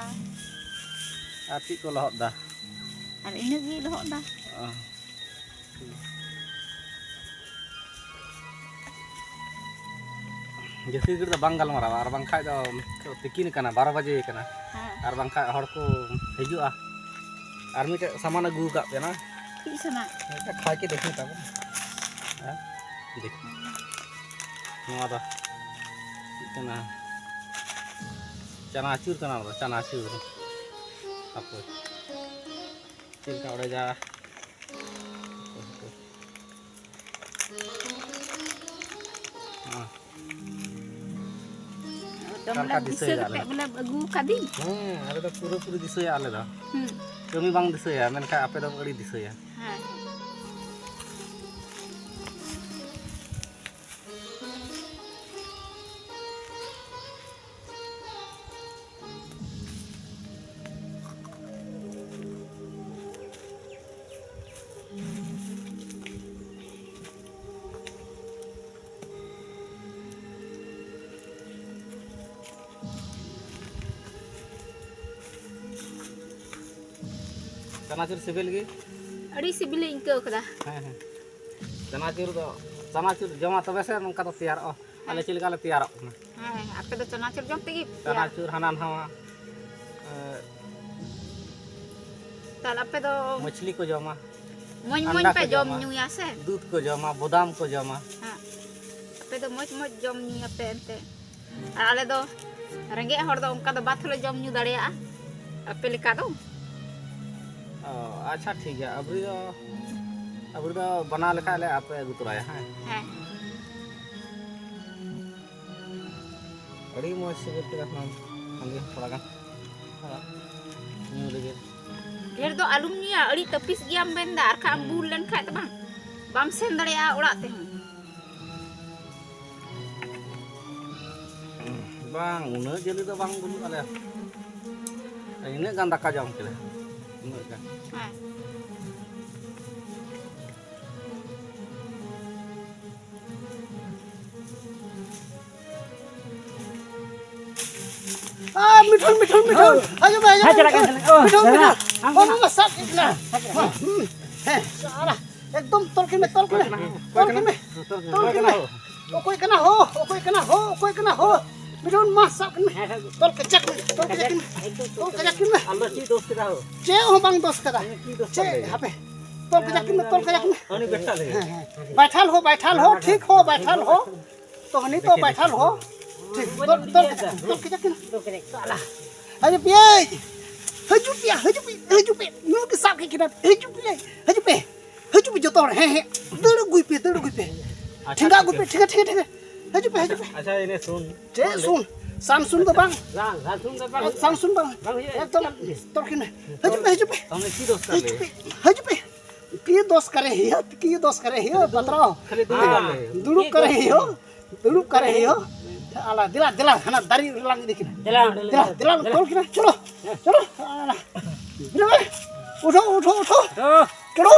ᱟᱨ ᱪᱮᱫ ᱠᱚ ᱞᱚᱦᱚᱫ ᱫᱟ? ᱟᱨ ᱤᱱᱟᱹᱜ ᱜᱮ ᱞᱚᱦᱚᱫ ᱫᱟ᱾ ᱚ᱾ ᱡᱟᱹᱥᱛᱤ ᱜᱷᱟᱹᱲᱤᱡ ᱫᱚ ᱵᱟᱝ ᱜᱟᱞᱢᱟᱨᱟᱣᱟ, ᱟᱨ ᱵᱟᱝᱠᱷᱟᱡ ᱫᱚ ᱛᱤᱠᱤᱱ ᱠᱟᱱᱟ, ᱵᱟᱨᱚ ᱵᱟᱡᱮ ᱠᱟᱱᱟ᱾ ᱦᱮᱸ᱾ ᱟᱨ ᱵᱟᱝᱠᱷᱟᱡ ᱦᱚᱲ ᱠᱚ ᱦᱤᱡᱩᱜᱼᱟ᱾ ᱟᱨ ᱢᱤᱫᱴᱮᱡ ᱥᱟᱢᱟᱱ ᱟᱹᱜᱩ ᱟᱠᱟᱫ ᱯᱮᱭᱟ ᱱᱟ? ᱪᱮᱫ ᱥᱟᱢᱟᱱ? ᱢᱤᱫᱴᱮᱡ ᱠᱷᱟᱭ ᱠᱮ ᱫᱮᱠᱷᱮ ᱛᱟᱵᱚᱱ᱾ ᱦᱮᱸ? ᱫᱮᱠᱷ᱾ ᱱᱚᱣᱟ ᱫᱚ ᱪᱮᱫ ᱠᱟᱱᱟ? ᱪᱟᱱᱟᱪᱩᱨ ᱠᱟᱱᱟ, ᱚᱱᱟ ᱫᱚ ᱪᱟᱱᱟᱪᱩᱨ᱾ ᱦᱟᱯᱳᱭ᱾ ᱪᱮᱫ ᱞᱮᱠᱟ ᱚᱲᱮᱡᱟ? ᱦᱮᱸ᱾ ᱚᱱᱠᱟ ᱵᱚᱞᱮ ᱫᱤᱥᱟᱹ ᱫᱤᱥᱟᱹᱭᱟ ᱟᱞᱮ ᱠᱟᱛᱮ ᱫᱚ᱾ ᱵᱚᱞᱮ ᱟᱹᱜᱩ ᱠᱟᱫᱤᱧ᱾ ᱦᱮᱸ, ᱟᱞᱮ ᱫᱚ ᱯᱩᱨᱟᱹ ᱯᱩᱨᱤ ᱫᱤᱥᱟᱹᱭᱟ ᱟᱞᱮ ᱫᱚ᱾ ᱦᱩᱸ᱾ ᱠᱟᱹᱢᱤ ᱵᱟᱝ ᱫᱤᱥᱟᱹᱭᱟ, ᱢᱮᱱᱠᱷᱟᱱ ᱟᱯᱮ ᱫᱚ ᱟᱹᱰᱤ ᱫᱤᱥᱟᱹᱭᱟ᱾ ᱦᱮᱸ᱾ ᱪᱟᱱᱟᱪᱩᱨ ᱥᱤᱵᱤᱞ ᱜᱮ? ᱟᱹᱰᱤ ᱥᱤᱵᱤᱞᱤᱧ ᱟᱹᱭᱠᱟᱹᱣ ᱠᱟᱫᱟ᱾ ᱦᱮᱸ, ᱦᱮᱸ᱾ ᱪᱟᱱᱟᱪᱩᱨ ᱫᱚ, ᱪᱟᱱᱟᱪᱩᱨ ᱡᱚᱢᱟ ᱛᱚᱵᱮ ᱥᱮ ᱱᱚᱝᱠᱟ ᱫᱚ ᱛᱮᱭᱟᱨᱚᱜᱼᱟ᱾ ᱟᱞᱮ ᱦᱮᱸ᱾ ᱪᱮᱫ ᱞᱮᱠᱟ ᱞᱮ ᱛᱮᱭᱟᱨᱚᱜ ᱠᱟᱱᱟ᱾ ᱦᱮᱸ, ᱟᱯᱮ ᱫᱚ ᱪᱟᱱᱟᱪᱩᱨ ᱡᱚᱢ ᱛᱮᱜᱮ ᱛᱮᱭᱟᱨ? ᱪᱟᱱᱟᱪᱩᱨ ᱦᱟᱱᱟ ᱱᱟᱣᱟ, ᱮ, ᱛᱟᱦᱞᱮ ᱟᱯᱮ ᱫᱚ ᱢᱟᱹᱪᱷᱞᱤ ᱠᱚ ᱡᱚᱢᱟ, ᱢᱚᱡᱽ ᱢᱚᱡᱽ ᱟᱱᱰᱟ ᱯᱮ ᱠᱚ ᱡᱚᱢ ᱡᱚᱢᱟ, ᱧᱩᱭᱟ ᱥᱮ? ᱫᱩᱫᱷ ᱠᱚ ᱡᱚᱢᱟ, ᱵᱚᱫᱟᱢ ᱠᱚ ᱡᱚᱢᱟ᱾ ᱦᱮᱸ, ᱟᱯᱮ ᱫᱚ ᱢᱚᱡᱽ ᱢᱚᱡᱽ ᱡᱚᱢ ᱧᱩᱭᱟᱯᱮ ᱮᱱᱛᱮ᱾ ᱟᱨ ᱟᱞᱮ ᱫᱚ ᱨᱮᱸᱜᱮᱡ ᱦᱚᱲ ᱫᱚ ᱚᱱᱠᱟ ᱫᱚ ᱵᱟᱛᱷ ᱞᱮ ᱡᱚᱢ ᱧᱩ ᱫᱟᱲᱮᱭᱟᱜᱼᱟ, ᱟᱯᱮ ᱞᱮᱠᱟ ᱫᱚ᱾ ᱚ, ᱟᱪᱪᱷᱟ, ᱴᱷᱤᱠ ᱜᱮᱭᱟ᱾ ᱟᱵᱚ ᱫᱚ, ᱟᱵᱚ ᱫᱚ ᱵᱟᱱᱟᱣ ᱞᱮᱠᱷᱟᱡ ᱞᱮ ᱟᱯᱮ ᱟᱹᱜᱩ ᱛᱚᱨᱟᱭᱟ, ᱦᱮᱸ? ᱦᱮᱸ᱾ ᱟᱹᱰᱤ ᱢᱚᱡᱽ ᱥᱤᱵᱤᱞ ᱠᱮᱫᱟ ᱦᱟᱸᱜ, ᱥᱟᱸᱜᱮ ᱛᱷᱚᱲᱟ ᱜᱟᱱ᱾ ᱦᱮᱸ, ᱧᱩ ᱞᱟᱹᱜᱤᱫ᱾ ᱰᱷᱮᱨ ᱫᱚ ᱟᱞᱚᱢ ᱧᱩᱭᱟ, ᱟᱹᱰᱤ ᱛᱟᱹᱯᱤᱥ ᱜᱮᱭᱟᱢ ᱢᱮᱱᱫᱟ, ᱟᱨ ᱠᱷᱟᱡ ᱮᱢ ᱵᱩᱞ ᱞᱮᱱ ᱠᱷᱟᱡ ᱫᱚ ᱵᱟᱝ, ᱵᱟᱢ ᱥᱮᱱ ᱫᱟᱲᱮᱭᱟᱜᱼᱟ ᱚᱲᱟᱜ ᱛᱮᱦᱚᱸ᱾ ᱵᱟᱝ, ᱩᱱᱟᱹᱜ ᱡᱟᱹᱞᱤ ᱫᱚ ᱵᱟᱝ ᱵᱩᱞᱩᱜ ᱟᱞᱮ᱾ ᱤᱱᱟᱹᱜ ᱜᱟᱱ ᱫᱟᱠᱟ ᱡᱚᱢ ᱠᱮᱫᱟ, ᱩᱱᱟᱹᱜ ᱜᱟᱱ᱾ ᱦᱮᱸ᱾ ᱟ, ᱢᱤᱴᱷᱩᱱ, ᱢᱤᱴᱷᱩᱱ, ᱢᱤᱴᱷᱩᱱ᱾ ᱦᱳᱭ᱾ ᱦᱤᱡᱩᱜ ᱢᱮ, ᱦᱤᱡᱩᱜ ᱦᱮᱸ, ᱢᱮ, ᱪᱟᱞᱟᱜ ᱠᱟᱱ ᱢᱤᱴᱷᱩᱱ᱾ ᱛᱟᱞᱮ᱾ ᱚ, ᱢᱤᱴᱷᱩᱱ, ᱫᱟᱫᱟ, ᱢᱤᱴᱷᱩᱱ᱾ ᱟᱢ ᱚ, ᱠᱟᱱᱟ? ᱢᱟᱢᱟ ᱥᱟᱵ ᱠᱮᱫ ᱠᱤᱱᱟ᱾ ᱦᱮᱸ, ᱪᱟᱞᱟᱜ ᱠᱟᱱᱟ᱾ ᱦᱩᱸ, ᱦᱮᱸ, ᱥᱟᱞᱟ, ᱮᱠᱫᱚᱢ ᱛᱚᱞ ᱠᱤᱱ ᱢᱮ, ᱛᱚᱞ ᱠᱤᱱ ᱢᱮ, ᱛᱚᱞ ᱠᱤᱱ ᱢᱮ, ᱛᱚᱞ ᱠᱤᱱ ᱢᱮ᱾ ᱚᱠᱚᱭ ᱠᱟᱱᱟ ᱦᱳ? ᱚᱠᱚᱭ ᱠᱟᱱᱟ ᱦᱳ? ᱚᱠᱚᱭ ᱠᱟᱱᱟ ᱦᱳ? ᱢᱤᱴᱷᱩᱱ, ᱢᱟ ᱥᱟᱵ ᱠᱤᱱ ᱢᱮ᱾ ᱦᱮᱸ, ᱦᱮᱸ᱾ ᱛᱚᱞ ᱠᱟᱡᱟᱠ ᱢᱮ, ᱛᱚᱞ ᱠᱟᱡᱟᱠ ᱠᱤᱱ ᱢᱮ, ᱛᱚᱞ ᱠᱟᱡᱟᱠ ᱠᱤᱱ ᱢᱮ᱾ ᱟᱢ ᱫᱚ ᱪᱮᱫ ᱫᱳᱥ ᱠᱮᱫᱟ ᱦᱳ? ᱪᱮᱫ ᱦᱚᱸ ᱵᱟᱝ ᱫᱳᱥ ᱠᱟᱫᱟ᱾ ᱪᱮᱫ ᱫᱳᱥ ᱪᱮᱫ? ᱠᱟᱫᱟ? ᱦᱟᱯᱮ, ᱛᱚᱞ ᱠᱟᱡᱟᱠ ᱠᱤᱱ ᱢᱮ, ᱛᱚᱞ ᱠᱟᱡᱟᱠ ᱠᱤᱱ ᱢᱮ᱾ ᱩᱱᱤ ᱵᱮᱴᱟ ᱞᱟᱹᱭ᱾ ᱦᱮᱸ, ᱦᱮᱸ᱾ ᱵᱟᱭᱴᱷᱟᱞ ᱦᱳ, ᱵᱟᱭᱴᱷᱟᱞ ᱦᱳ, ᱴᱷᱤᱠ ᱦᱳ, ᱵᱟᱭᱴᱷᱟᱞ ᱦᱳ᱾ ᱛᱚ ᱦᱟᱹᱱᱤ ᱛᱚ ᱵᱟᱭᱴᱷᱟᱞ ᱦᱳ᱾ ᱴᱷᱤᱠ, ᱛᱚᱞ, ᱛᱚᱞ ᱠᱟᱡᱟᱠ, ᱛᱚᱞ ᱠᱟᱡᱟᱠ ᱠᱤᱱ ᱢᱮ᱾ ᱦᱤᱡᱩᱜ ᱯᱮ, ᱦᱤᱡᱩᱜ ᱯᱮ, ᱦᱤᱡᱩᱜ ᱯᱮ, ᱦᱤᱡᱩᱜ ᱯᱮ᱾ ᱱᱩᱭ ᱜᱮ ᱥᱟᱵ ᱠᱮᱫ ᱠᱤᱱᱟ᱾ ᱦᱤᱡᱩᱜ ᱯᱮ, ᱦᱤᱡᱩᱜ ᱯᱮ᱾ ᱦᱤᱡᱩᱜ ᱯᱮ ᱡᱚᱛᱚ ᱦᱚᱲ, ᱦᱮᱸ, ᱦᱮᱸ᱾ ᱫᱟᱹᱲ ᱟᱹᱜᱩᱭ ᱯᱮ, ᱫᱟᱹᱲ ᱟᱹᱜᱩᱭ ᱯᱮ᱾ ᱟᱪᱪᱷᱟ, ᱴᱷᱮᱸᱜᱟ ᱴᱷᱤᱠ ᱟᱹᱜᱩᱭ ᱯᱮ, ᱜᱮᱭᱟ᱾ ᱴᱷᱮᱸᱜᱟ, ᱴᱷᱮᱸᱜᱟ, ᱴᱷᱮᱸᱜᱟ᱾ ᱦᱤᱡᱩᱜ ᱯᱮ, ᱦᱤᱡᱩᱜ ᱯᱮ᱾ ᱟᱪᱪᱷᱟ, ᱤᱱᱟᱹ ᱥᱩᱱ᱾ ᱪᱮᱫ ᱥᱩᱱ? ᱥᱟᱱᱥᱩᱱ ᱫᱚ ᱵᱟᱝ᱾ ᱵᱟᱝ, ᱥᱟᱱᱥᱩᱱ ᱫᱚ ᱵᱟᱝ᱾ ᱥᱟᱱᱥᱩᱱ ᱵᱟᱝ᱾ ᱵᱟᱝ ᱦᱩᱭᱩᱜᱼᱟ᱾ ᱮᱠᱫᱚᱢ ᱛᱚᱨᱠᱤᱱ᱾ ᱦᱤᱡᱩᱜ ᱯᱮ, ᱦᱤᱡᱩᱜ ᱯᱮ᱾ ᱛᱟᱦᱚᱞᱮ ᱪᱮᱫ ᱫᱚᱥ ᱠᱟᱜ ᱦᱤᱡᱩᱜ ᱯᱮ, ᱦᱤᱡᱩᱜ ᱯᱮ᱾ ᱠᱤ ᱫᱚᱥ ᱠᱟᱨᱮ ᱦᱤᱭᱟ, ᱠᱤ ᱫᱚᱥ ᱠᱟᱨᱮ ᱦᱤᱭᱟ, ᱵᱟᱛᱨᱟᱣ᱾ ᱠᱷᱟᱹᱞᱤ ᱫᱩᱲᱩᱵ ᱠᱟᱜ ᱞᱮ᱾ ᱫᱩᱲᱩᱵ ᱠᱟᱨᱮ ᱦᱤᱭᱟ, ᱫᱩᱲᱩᱵ ᱠᱟᱨᱮ ᱦᱤᱭᱟ᱾ ᱟᱞᱟ, ᱫᱮᱞᱟ, ᱫᱮᱞᱟ, ᱦᱟᱱᱟ ᱫᱟᱨᱮ ᱨᱮᱞᱟᱝ ᱤᱫᱤ ᱠᱤᱱᱟ᱾ ᱫᱮᱞᱟ, ᱚᱸᱰᱮ ᱞᱮ ᱫᱮᱞᱟ, ᱫᱮᱞᱟ᱾ ᱫᱮᱞᱟ, ᱛᱚᱞ ᱠᱤᱱᱟ᱾ ᱪᱚᱞᱚ, ᱪᱚᱞᱚ᱾ ᱟᱞᱟ᱾ ᱫᱮᱞᱟ, ᱩᱴᱷᱚ, ᱩᱴᱷᱚ, ᱩᱴᱷᱚ᱾ ᱛᱚ᱾ ᱪᱚᱞᱚ᱾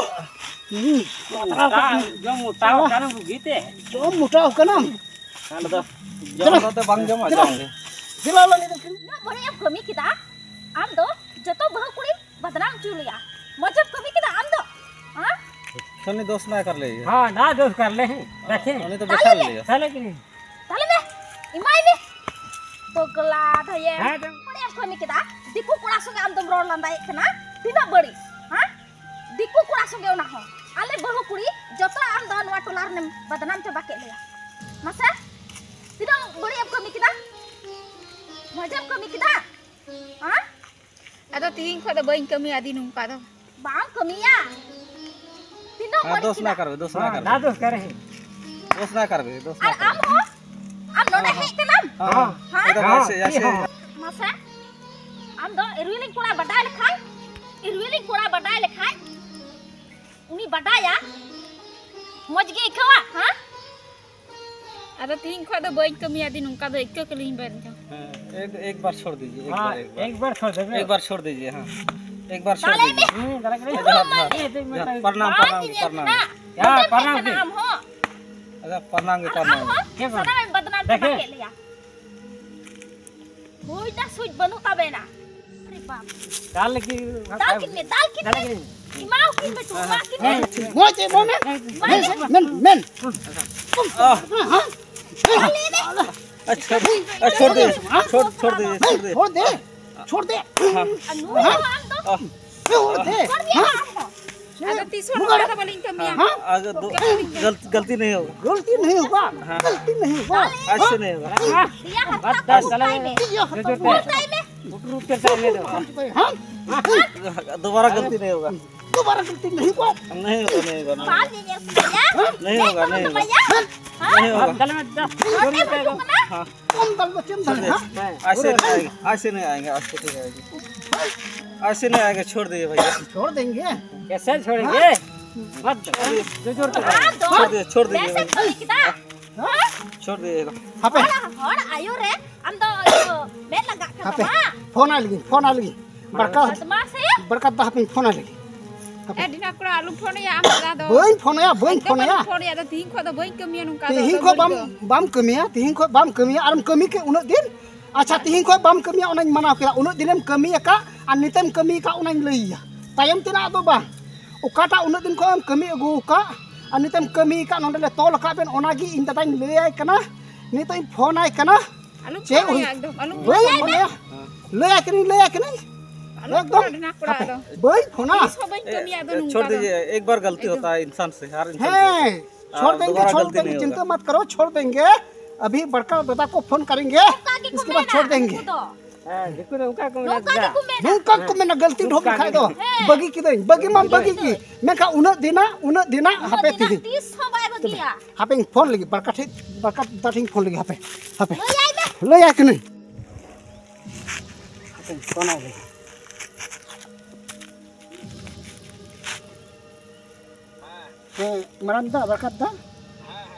ᱦᱩᱸ᱾ ᱢᱚᱴᱟ, ᱡᱚᱢ ᱢᱚᱴᱟᱣ ᱠᱟᱱᱟᱢ ᱵᱩᱜᱤ ᱛᱮ᱾ ᱡᱚᱢ ᱢᱚᱴᱟᱣ ᱠᱟᱱᱟᱢ᱾ ᱟᱞᱮ ᱫᱚ ᱡᱚᱢ ᱫᱚ ᱵᱟᱝ ᱡᱚᱢᱟ, ᱫᱮᱞᱟ᱾ ᱡᱚᱢ ᱜᱮ᱾ ᱫᱮᱞᱟ, ᱞᱟᱹᱜᱤᱫ ᱫᱚ ᱠᱤᱱ᱾ ᱩᱱᱟᱹᱜ ᱵᱟᱹᱲᱤᱡ ᱮᱢ ᱠᱟᱹᱢᱤ ᱠᱮᱫᱟ, ᱟᱢ ᱫᱚ ᱡᱚᱛᱚ ᱵᱟᱹᱦᱩ ᱠᱩᱲᱤ ᱵᱟᱫᱱᱟᱢ ᱦᱚᱪᱚ ᱞᱮᱭᱟ᱾ ᱢᱚᱡᱽ ᱮᱢ ᱠᱟᱹᱢᱤ ᱠᱮᱫᱟ ᱟᱢ ᱫᱚ, ᱦᱮᱸ? ᱠᱷᱟᱹᱞᱤ ᱫᱳᱥ ᱱᱟ ᱠᱟᱨ ᱞᱮ᱾ ᱦᱮᱸ, ᱱᱟ ᱫᱳᱥ ᱠᱟᱨ ᱞᱮ ᱦᱮᱸ, ᱫᱮᱠᱷᱮ᱾ ᱩᱱᱤ ᱫᱚ ᱛᱟᱦᱞᱮ ᱵᱮᱠᱟᱨ ᱢᱮ, ᱞᱮᱭᱟ᱾ ᱛᱟᱦᱞᱮ ᱠᱤᱱ᱾ ᱛᱟᱦᱞᱮ ᱢᱮ, ᱮᱢᱟᱭ ᱢᱮ᱾ ᱯᱟᱜᱽᱞᱟ ᱫᱷᱟᱭᱮ᱾ ᱦᱮᱸ, ᱫᱮ- ᱵᱟᱹᱲᱤᱡ ᱮᱢ ᱠᱟᱹᱢᱤ ᱠᱮᱫᱟ᱾ ᱫᱤᱠᱩ ᱠᱚᱲᱟ ᱥᱚᱸᱜᱮ ᱟᱢ ᱫᱚᱢ ᱨᱚᱲ ᱞᱟᱸᱫᱟᱭᱮᱫ ᱠᱟᱱᱟ᱾ ᱛᱤᱱᱟᱹᱜ ᱵᱟᱹᱲᱤᱡ, ᱦᱮᱸ? ᱫᱤᱠᱩ ᱠᱚᱲᱟ ᱥᱚᱸᱜᱮ ᱚᱱᱟ ᱦᱚᱸ᱾ ᱟᱞᱮ ᱵᱟᱹᱦᱩ ᱠᱩᱲᱤ ᱡᱚᱛᱚ ᱟᱢ ᱫᱚ ᱱᱚᱣᱟ ᱴᱚᱞᱟ ᱨᱮᱢ ᱵᱟᱫᱱᱟᱢ ᱪᱟᱵᱟ ᱠᱮᱫ ᱞᱮᱭᱟ᱾ ᱢᱟᱥᱮ, ᱛᱤᱱᱟᱹᱜ ᱵᱟᱹᱲᱤᱡ ᱮᱢ ᱠᱟᱹᱢᱤ ᱠᱮᱫᱟ᱾ ᱢᱚᱡᱽ ᱮᱢ ᱠᱟᱹᱢᱤ ᱠᱮᱫᱟ, ᱦᱮᱸ? ᱟᱫᱚ ᱛᱤᱦᱤᱧ ᱠᱷᱚᱱ ᱫᱚ ᱵᱟᱹᱧ ᱠᱟᱹᱢᱤᱭᱟ ᱟᱹᱫᱤ ᱱᱚᱝᱠᱟ ᱫᱚ᱾ ᱵᱟᱢ ᱠᱟᱹᱢᱤᱭᱟ? ᱛᱤᱱᱟᱹᱜ ᱦᱮᱸ, ᱵᱟᱹᱲᱤᱡ ᱫᱳᱥ ᱱᱟ ᱠᱮᱫᱟ? ᱠᱟᱨ ᱵᱮ, ᱫᱳᱥ ᱱᱟ ᱦᱮᱸ, ᱠᱟᱨ ᱵᱮ᱾ ᱱᱟ ᱫᱳᱥ ᱠᱟᱨ ᱦᱮᱸ᱾ ᱫᱳᱥ ᱱᱟ ᱠᱟᱨ ᱵᱮ, ᱫᱳᱥ ᱱᱟ ᱟᱨ ᱠᱟᱨ ᱟᱢ ᱵᱮ᱾ ᱦᱚᱸ? ᱟᱢ ᱱᱚᱰᱮ ᱦᱮᱸ, ᱦᱮᱡ ᱠᱟᱱᱟᱢ? ᱦᱮᱸ, ᱦᱮᱸ? ᱮᱠᱫᱚᱢ ᱦᱮᱸ, ᱮᱥᱮ, ᱮᱥᱮ᱾ ᱦᱮᱸ᱾ ᱢᱟᱥᱮ, ᱟᱢ ᱫᱚ ᱤᱨᱩᱭᱞᱤᱧ ᱠᱚᱲᱟ ᱵᱟᱰᱟᱭ ᱞᱮᱠᱷᱟᱱ, ᱤᱨᱩᱭᱞᱤᱧ ᱠᱚᱲᱟ ᱵᱟᱰᱟᱭ ᱞᱮᱠᱷᱟᱱ, ᱩᱱᱤ ᱵᱟᱰᱟᱭᱟ, ᱢᱚᱡᱽ ᱜᱮ ᱟᱹᱭᱠᱟᱹᱣᱟ, ᱦᱮᱸ? ᱟᱫᱚ ᱛᱤᱦᱤᱧ ᱠᱷᱚᱱ ᱫᱚ ᱵᱟᱹᱧ ᱠᱟᱹᱢᱤᱭᱟ, ᱟᱹᱫᱤ ᱱᱚᱝᱠᱟ ᱫᱚ ᱟᱹᱭᱠᱟᱹᱣ ᱠᱟᱹᱞᱤᱧ ᱵᱮᱱ ᱪᱚ᱾ ᱦᱮᱸ, ᱮᱠ, ᱮᱠ ᱵᱟᱨ ᱪᱷᱳᱲ ᱫᱤᱡᱤᱭᱮ, ᱮᱠ ᱵᱟᱨ, ᱦᱮᱸ, ᱮᱠ ᱵᱟᱨ᱾ ᱮᱠ ᱵᱟᱨ ᱪᱷᱳᱲ ᱫᱮᱜᱮ᱾ ᱮᱠ ᱵᱟᱨ ᱪᱷᱳᱲ ᱫᱤᱡᱤᱭᱮ, ᱦᱮᱸ᱾ ᱮᱠ ᱵᱟᱨ ᱪᱷᱳᱲ ᱫᱤᱡᱤᱭᱮ᱾ ᱦᱮᱸ, ᱫᱟᱞᱟᱭ ᱢᱮ᱾ ᱦᱮᱸ, ᱫᱟᱞᱟᱭ ᱢᱮ᱾ ᱡᱚᱦᱟᱨ, ᱡᱚᱦᱟᱨ, ᱯᱨᱟᱱᱟᱢ, ᱯᱨᱟᱱᱟᱢ, ᱯᱨᱟᱱᱟᱢ᱾ ᱦᱮᱸ, ᱯᱨᱟᱱᱟᱢ ᱜᱮ᱾ ᱟᱪᱪᱷᱟ, ᱯᱨᱟᱱᱟᱢ ᱜᱮ, ᱯᱨᱟᱱᱟᱢ ᱜᱮ᱾ ᱥᱟᱱᱟᱢ ᱵᱚᱫᱱᱟᱢ ᱪᱟᱵᱟ ᱠᱮᱫ ᱞᱮᱭᱟ᱾ ᱦᱩᱭ ᱫᱟ ᱥᱩᱡ ᱵᱟᱹᱱᱩᱜ ᱛᱟᱵᱮᱱᱟ᱾ ᱟᱨᱮ ᱵᱟᱯ᱾ ᱫᱟᱞ ᱞᱟᱹᱜᱤᱫ ᱫᱟᱞ ᱠᱤᱱ ᱢᱮ, ᱫᱟᱞ ᱠᱤᱱ ᱢᱮ᱾ ᱫᱟᱞ ᱠᱤᱱ ᱢᱮ᱾ ᱮᱢᱟᱣ ᱠᱤᱱ ᱢᱮ, ᱪᱩᱢᱟ ᱠᱤᱱ ᱢᱮ᱾ ᱦᱮᱸ, ᱢᱚᱡᱽ ᱛᱮ ᱮᱢᱟᱣ ᱢᱮ᱾ ᱢᱮᱱ, ᱢᱮᱱ, ᱢᱮᱱ᱾ ᱟᱦ᱾ ᱫᱟᱞ ᱞᱮ ᱢᱮ᱾ ᱟᱪᱪᱷᱟ, ᱟᱪᱪᱷᱟ, ᱪᱷᱳᱲ ᱫᱮ, ᱪᱷᱳᱲ, ᱪᱷᱳᱲ ᱫᱮ, ᱪᱷᱳᱲ ᱫᱮ᱾ ᱦᱮᱸ, ᱪᱷᱳᱲ ᱫᱮ᱾ ᱟᱨ ᱱᱩᱭ ᱫᱚ ᱟᱢ ᱫᱚ ᱟᱦ᱾ ᱪᱷᱳᱲ ᱫᱮ᱾ ᱪᱷᱳᱲ ᱫᱮ ᱦᱮᱸ? ᱟᱢ ᱦᱚᱸ᱾ ᱟᱫᱚ ᱛᱤᱥ ᱦᱚᱸ ᱱᱚᱝᱠᱟ ᱫᱚ ᱵᱟᱹᱞᱤᱧ ᱠᱟᱹᱢᱤᱭᱟ᱾ ᱦᱮᱸ? ᱟᱫᱚ ᱫᱚ ᱜᱟᱞ-, ᱜᱟᱞᱛᱤ ᱱᱟᱦᱤ ᱦᱳᱜᱟ᱾ ᱜᱟᱞᱛᱤ ᱱᱟᱦᱤ ᱦᱳᱜᱟ᱾ ᱦᱮᱸ᱾ ᱜᱟᱞᱛᱤ ᱱᱟᱦᱤ ᱦᱳᱜᱟ᱾ ᱦᱮᱸ? ᱟᱡ ᱥᱮ ᱱᱟᱦᱤ ᱦᱳᱜᱟ᱾ ᱫᱤᱭᱟ ᱦᱟᱛᱟ ᱵᱟᱫ ᱫᱟᱞ ᱠᱚ ᱛᱟᱞᱮ ᱢᱮ᱾ ᱫᱤᱭᱟ ᱦᱟᱛᱟ ᱡᱳᱨ ᱠᱚ ᱡᱳᱨ ᱛᱮ᱾ ᱦᱮᱸ? ᱩᱴᱩᱨ ᱩᱴᱩᱨ ᱛᱟᱞᱮ ᱢᱮ ᱫᱚ᱾ ᱦᱮᱸ? ᱫᱚᱵᱟᱨᱟ ᱜᱟᱞᱛᱤ ᱱᱟᱦᱤ ᱦᱳᱜᱟ᱾ ᱫᱚᱵᱟᱨᱟ ᱜᱟᱞᱛᱤ ᱱᱟᱦᱤ ᱦᱳᱜᱟ᱾ ᱱᱟᱦᱤ ᱦᱳᱜᱟ, ᱱᱟᱦᱤ ᱦᱳᱜᱟ, ᱱᱟᱦᱤ ᱦᱳᱜᱟ᱾ ᱵᱟᱢ ᱧᱮᱧᱮᱞ ᱥᱟᱱᱟᱭᱟ? नहीं होगा, नहीं होगा। नहीं होगा। हाँ? हाँ। ऐसे नहीं आएंगे, ऐसे नहीं आएंगे, ऐसे ठीक आएंगे। ऐसे नहीं आएंगे, छोड़ दीजिए भैया। छोड़ देंगे। कैसे छोड़ेंगे? मत दो। जो जोर से हाँ, दो। छोड़ दीजिए, छोड़ दीजिए भैया। छोड़ दीजिए। हाँ? छोड़ दीजिएगा। हाँ पे। ᱟᱢ ᱫᱚ ᱤᱭᱟᱹ, ᱢᱮᱫ ᱞᱟᱜᱟᱜ ᱠᱟᱱ ᱦᱟᱯᱮ᱾ ᱛᱟᱢᱟ᱾ ᱯᱷᱳᱱ ᱟᱭ ᱞᱮᱜᱤᱧ, ᱯᱷᱳᱱ ᱟᱭ ᱞᱮᱜᱤᱧ᱾ ᱵᱟᱲᱠᱟ, ᱵᱚᱫᱢᱟᱥ ᱦᱩᱭᱩᱜ᱾ ᱵᱟᱲᱠᱟ ᱫᱟ ᱦᱟᱯᱮᱧ ᱯᱷᱳᱱ ᱟᱭ ᱞᱮᱜᱤᱧ᱾ ᱦᱟᱯᱮ᱾ ᱮ ᱰᱤᱱᱟ ᱠᱚᱲᱟ, ᱟᱞᱚᱢ ᱯᱷᱳᱱ ᱟᱭᱟ ᱟᱢ ᱫᱟᱫᱟ ᱫᱚ᱾ ᱵᱟᱹᱧ ᱯᱷᱳᱱ ᱟᱭᱟ, ᱵᱟᱹᱧ ᱮᱠᱫᱚᱢ ᱯᱷᱳᱱ ᱟᱭᱟ᱾ ᱟᱞᱚᱢ ᱯᱷᱳᱱ ᱟᱭᱟ, ᱟᱫᱚ ᱛᱤᱦᱤᱧ ᱠᱷᱚᱱ ᱫᱚ ᱵᱟᱹᱧ ᱠᱟᱹᱢᱤᱭᱟ ᱱᱚᱝᱠᱟ ᱫᱚ, ᱛᱤᱦᱤᱧ ᱵᱟᱹᱲᱤᱡ ᱠᱷᱚᱱ ᱵᱟᱢ, ᱫᱚ᱾ ᱵᱟᱢ ᱠᱟᱹᱢᱤᱭᱟ, ᱛᱤᱦᱤᱧ ᱠᱷᱚᱱ ᱵᱟᱢ ᱠᱟᱹᱢᱤᱭᱟ, ᱟᱨᱮᱢ ᱠᱟᱹᱢᱤ ᱠᱮ ᱩᱱᱟᱹᱜ ᱫᱤᱱ᱾ ᱟᱪᱪᱷᱟ, ᱛᱤᱦᱤᱧ ᱠᱷᱚᱱ ᱵᱟᱢ ᱠᱟᱹᱢᱤᱭᱟ, ᱩᱱᱟᱹᱜ ᱫᱤᱱᱮᱢ ᱠᱟᱹᱢᱤ ᱟᱠᱟᱫ ᱟᱨ ᱱᱤᱛᱮᱢ ᱠᱟᱹᱢᱤ ᱟᱠᱟᱫ, ᱚᱱᱟᱧ ᱞᱟᱹᱭ ᱟᱭᱟ᱾ ᱛᱟᱭᱚᱢ ᱛᱮᱱᱟᱜ ᱫᱚ ᱵᱟᱝ, ᱚᱠᱟᱴᱟᱜ ᱩᱱᱟᱹᱜ ᱫᱤᱱ ᱠᱷᱚᱱ ᱮᱢ ᱠᱟᱹᱢᱤ ᱟᱹᱜᱩ ᱟᱠᱟᱫ ᱟᱨ ᱱᱤᱛᱮᱢ ᱠᱟᱹᱢᱤ ᱟᱠᱟᱫ, ᱱᱚᱰᱮ ᱞᱮ ᱛᱚᱞ ᱟᱠᱟᱫ ᱵᱮᱱ, ᱚᱱᱟᱜᱮ ᱤᱧ ᱫᱟᱫᱟᱧ ᱞᱟᱹᱭᱟᱭ ᱠᱟᱱᱟ, ᱱᱤᱛᱚᱜ ᱤᱧ ᱯᱷᱳᱱ ᱟᱭ ᱠᱟᱱᱟ᱾ ᱟᱞᱚᱢ ᱪᱮᱫ ᱯᱷᱳᱱ ᱟᱭᱟ, ᱦᱩᱭᱩᱜ? ᱮᱠᱫᱚᱢ ᱟᱞᱚᱢ ᱵᱟᱹᱧ ᱯᱷᱳᱱ ᱟᱭᱟ᱾ ᱯᱷᱳᱱ ᱟᱭᱟ᱾ ᱞᱟᱹᱭᱟᱭ ᱠᱟᱹᱱᱟᱹᱧ, ᱞᱟᱹᱭᱟᱭ ᱠᱟᱹᱱᱟᱹᱧ᱾ ᱟᱞᱚᱢ ᱮᱠᱫᱚᱢ᱾ ᱯᱷᱳᱱᱟ ᱰᱤᱱᱟ ᱠᱚᱲᱟ ᱦᱟᱯᱮ, ᱫᱚ᱾ ᱵᱟᱹᱧ ᱯᱷᱳᱱᱟ᱾ ᱛᱤᱥ ᱦᱚᱸ ᱵᱟᱹᱧ ᱠᱟᱹᱢᱤᱭᱟ ᱟᱫᱚ ᱮ, ᱱᱚᱝᱠᱟ ᱪᱷᱳᱲ ᱫᱚ᱾ ᱫᱤᱡᱤᱭᱮ, ᱮᱠ ᱵᱟᱨ ᱜᱟᱞᱛᱤ ᱮᱠᱫᱚᱢ᱾ ᱦᱳᱛᱟ ᱦᱟᱭ ᱤᱱᱥᱟᱱ ᱥᱮ, ᱦᱟᱨ ᱤᱱᱥᱟᱱ ᱦᱮᱸ, ᱥᱮ᱾ ᱪᱷᱳᱲ ᱟᱨ ᱫᱮᱝᱜᱮ, ᱫᱚᱵᱟᱨᱟ ᱪᱷᱳᱲ ᱜᱟᱞᱛᱤ ᱫᱮᱝᱜᱮ, ᱱᱟᱦᱤ ᱪᱤᱱᱛᱟ ᱦᱳᱜᱟ᱾ ᱢᱟᱛ ᱠᱟᱨᱳ, ᱪᱷᱳᱲ ᱫᱮᱝᱜᱮ᱾ ᱟᱵᱷᱤ ᱵᱟᱲᱠᱟ ᱫᱟᱫᱟ ᱠᱚ ᱯᱷᱳᱱ ᱠᱟᱨᱮᱝᱜᱮ, ᱱᱚᱝᱠᱟ ᱜᱮᱠᱚ ᱤᱥᱠᱮ ᱵᱟᱫ ᱢᱮᱱᱟ ᱪᱷᱳᱲ ᱫᱮᱝᱜᱮ᱾ ᱩᱱᱠᱩ ᱫᱚ᱾ ᱦᱮᱸ, ᱫᱤᱠᱩ ᱫᱚ ᱚᱱᱠᱟ ᱜᱮᱠᱚ ᱢᱮᱱᱟ, ᱱᱚᱝᱠᱟ ᱜᱮᱠᱚ ᱢᱮᱱᱟ, ᱜᱟᱹᱞᱛᱤ ᱰᱷᱚᱠ ᱞᱮᱠᱷᱟᱡ ᱫᱚ᱾ ᱦᱮᱸ᱾ ᱵᱟᱹᱜᱤ ᱠᱤᱫᱟᱹᱧ, ᱵᱟᱹᱜᱤ ᱢᱟᱢ ᱵᱟᱹᱜᱤ ᱜᱮ᱾ ᱢᱮᱱᱠᱷᱟᱱ ᱩᱱᱟᱹᱜ ᱫᱤᱱᱟᱜ, ᱩᱱᱟᱹᱜ ᱫᱤᱱᱟᱜ ᱩᱱᱟᱹᱜ ᱦᱟᱯᱮ ᱫᱤᱱᱟᱜ ᱛᱤᱦᱤᱧ᱾ ᱛᱤᱥ ᱦᱚᱸ ᱵᱟᱭ ᱵᱟᱹᱜᱤᱭᱟ᱾ ᱦᱟᱯᱮᱧ ᱯᱷᱳᱱ ᱞᱮᱜᱮ, ᱵᱟᱨᱠᱟ ᱴᱷᱮᱡ, ᱵᱟᱨᱠᱟ ᱫᱟ ᱴᱷᱮᱡ ᱤᱧ ᱯᱷᱳᱱ ᱞᱮᱜᱮ, ᱦᱟᱯᱮ, ᱦᱟᱯᱮ᱾ ᱞᱟᱹᱭᱟᱭ ᱢᱮ᱾ ᱞᱟᱹᱭᱟᱭ ᱠᱟᱹᱱᱟᱹᱧ᱾ ᱦᱟᱯᱮᱧ ᱯᱷᱳᱱ ᱟᱭ ᱞᱮᱜᱮ᱾ ᱦᱮᱸ, ᱢᱟᱨᱟᱝ ᱫᱟ, ᱵᱟᱨᱠᱟ ᱫᱟ?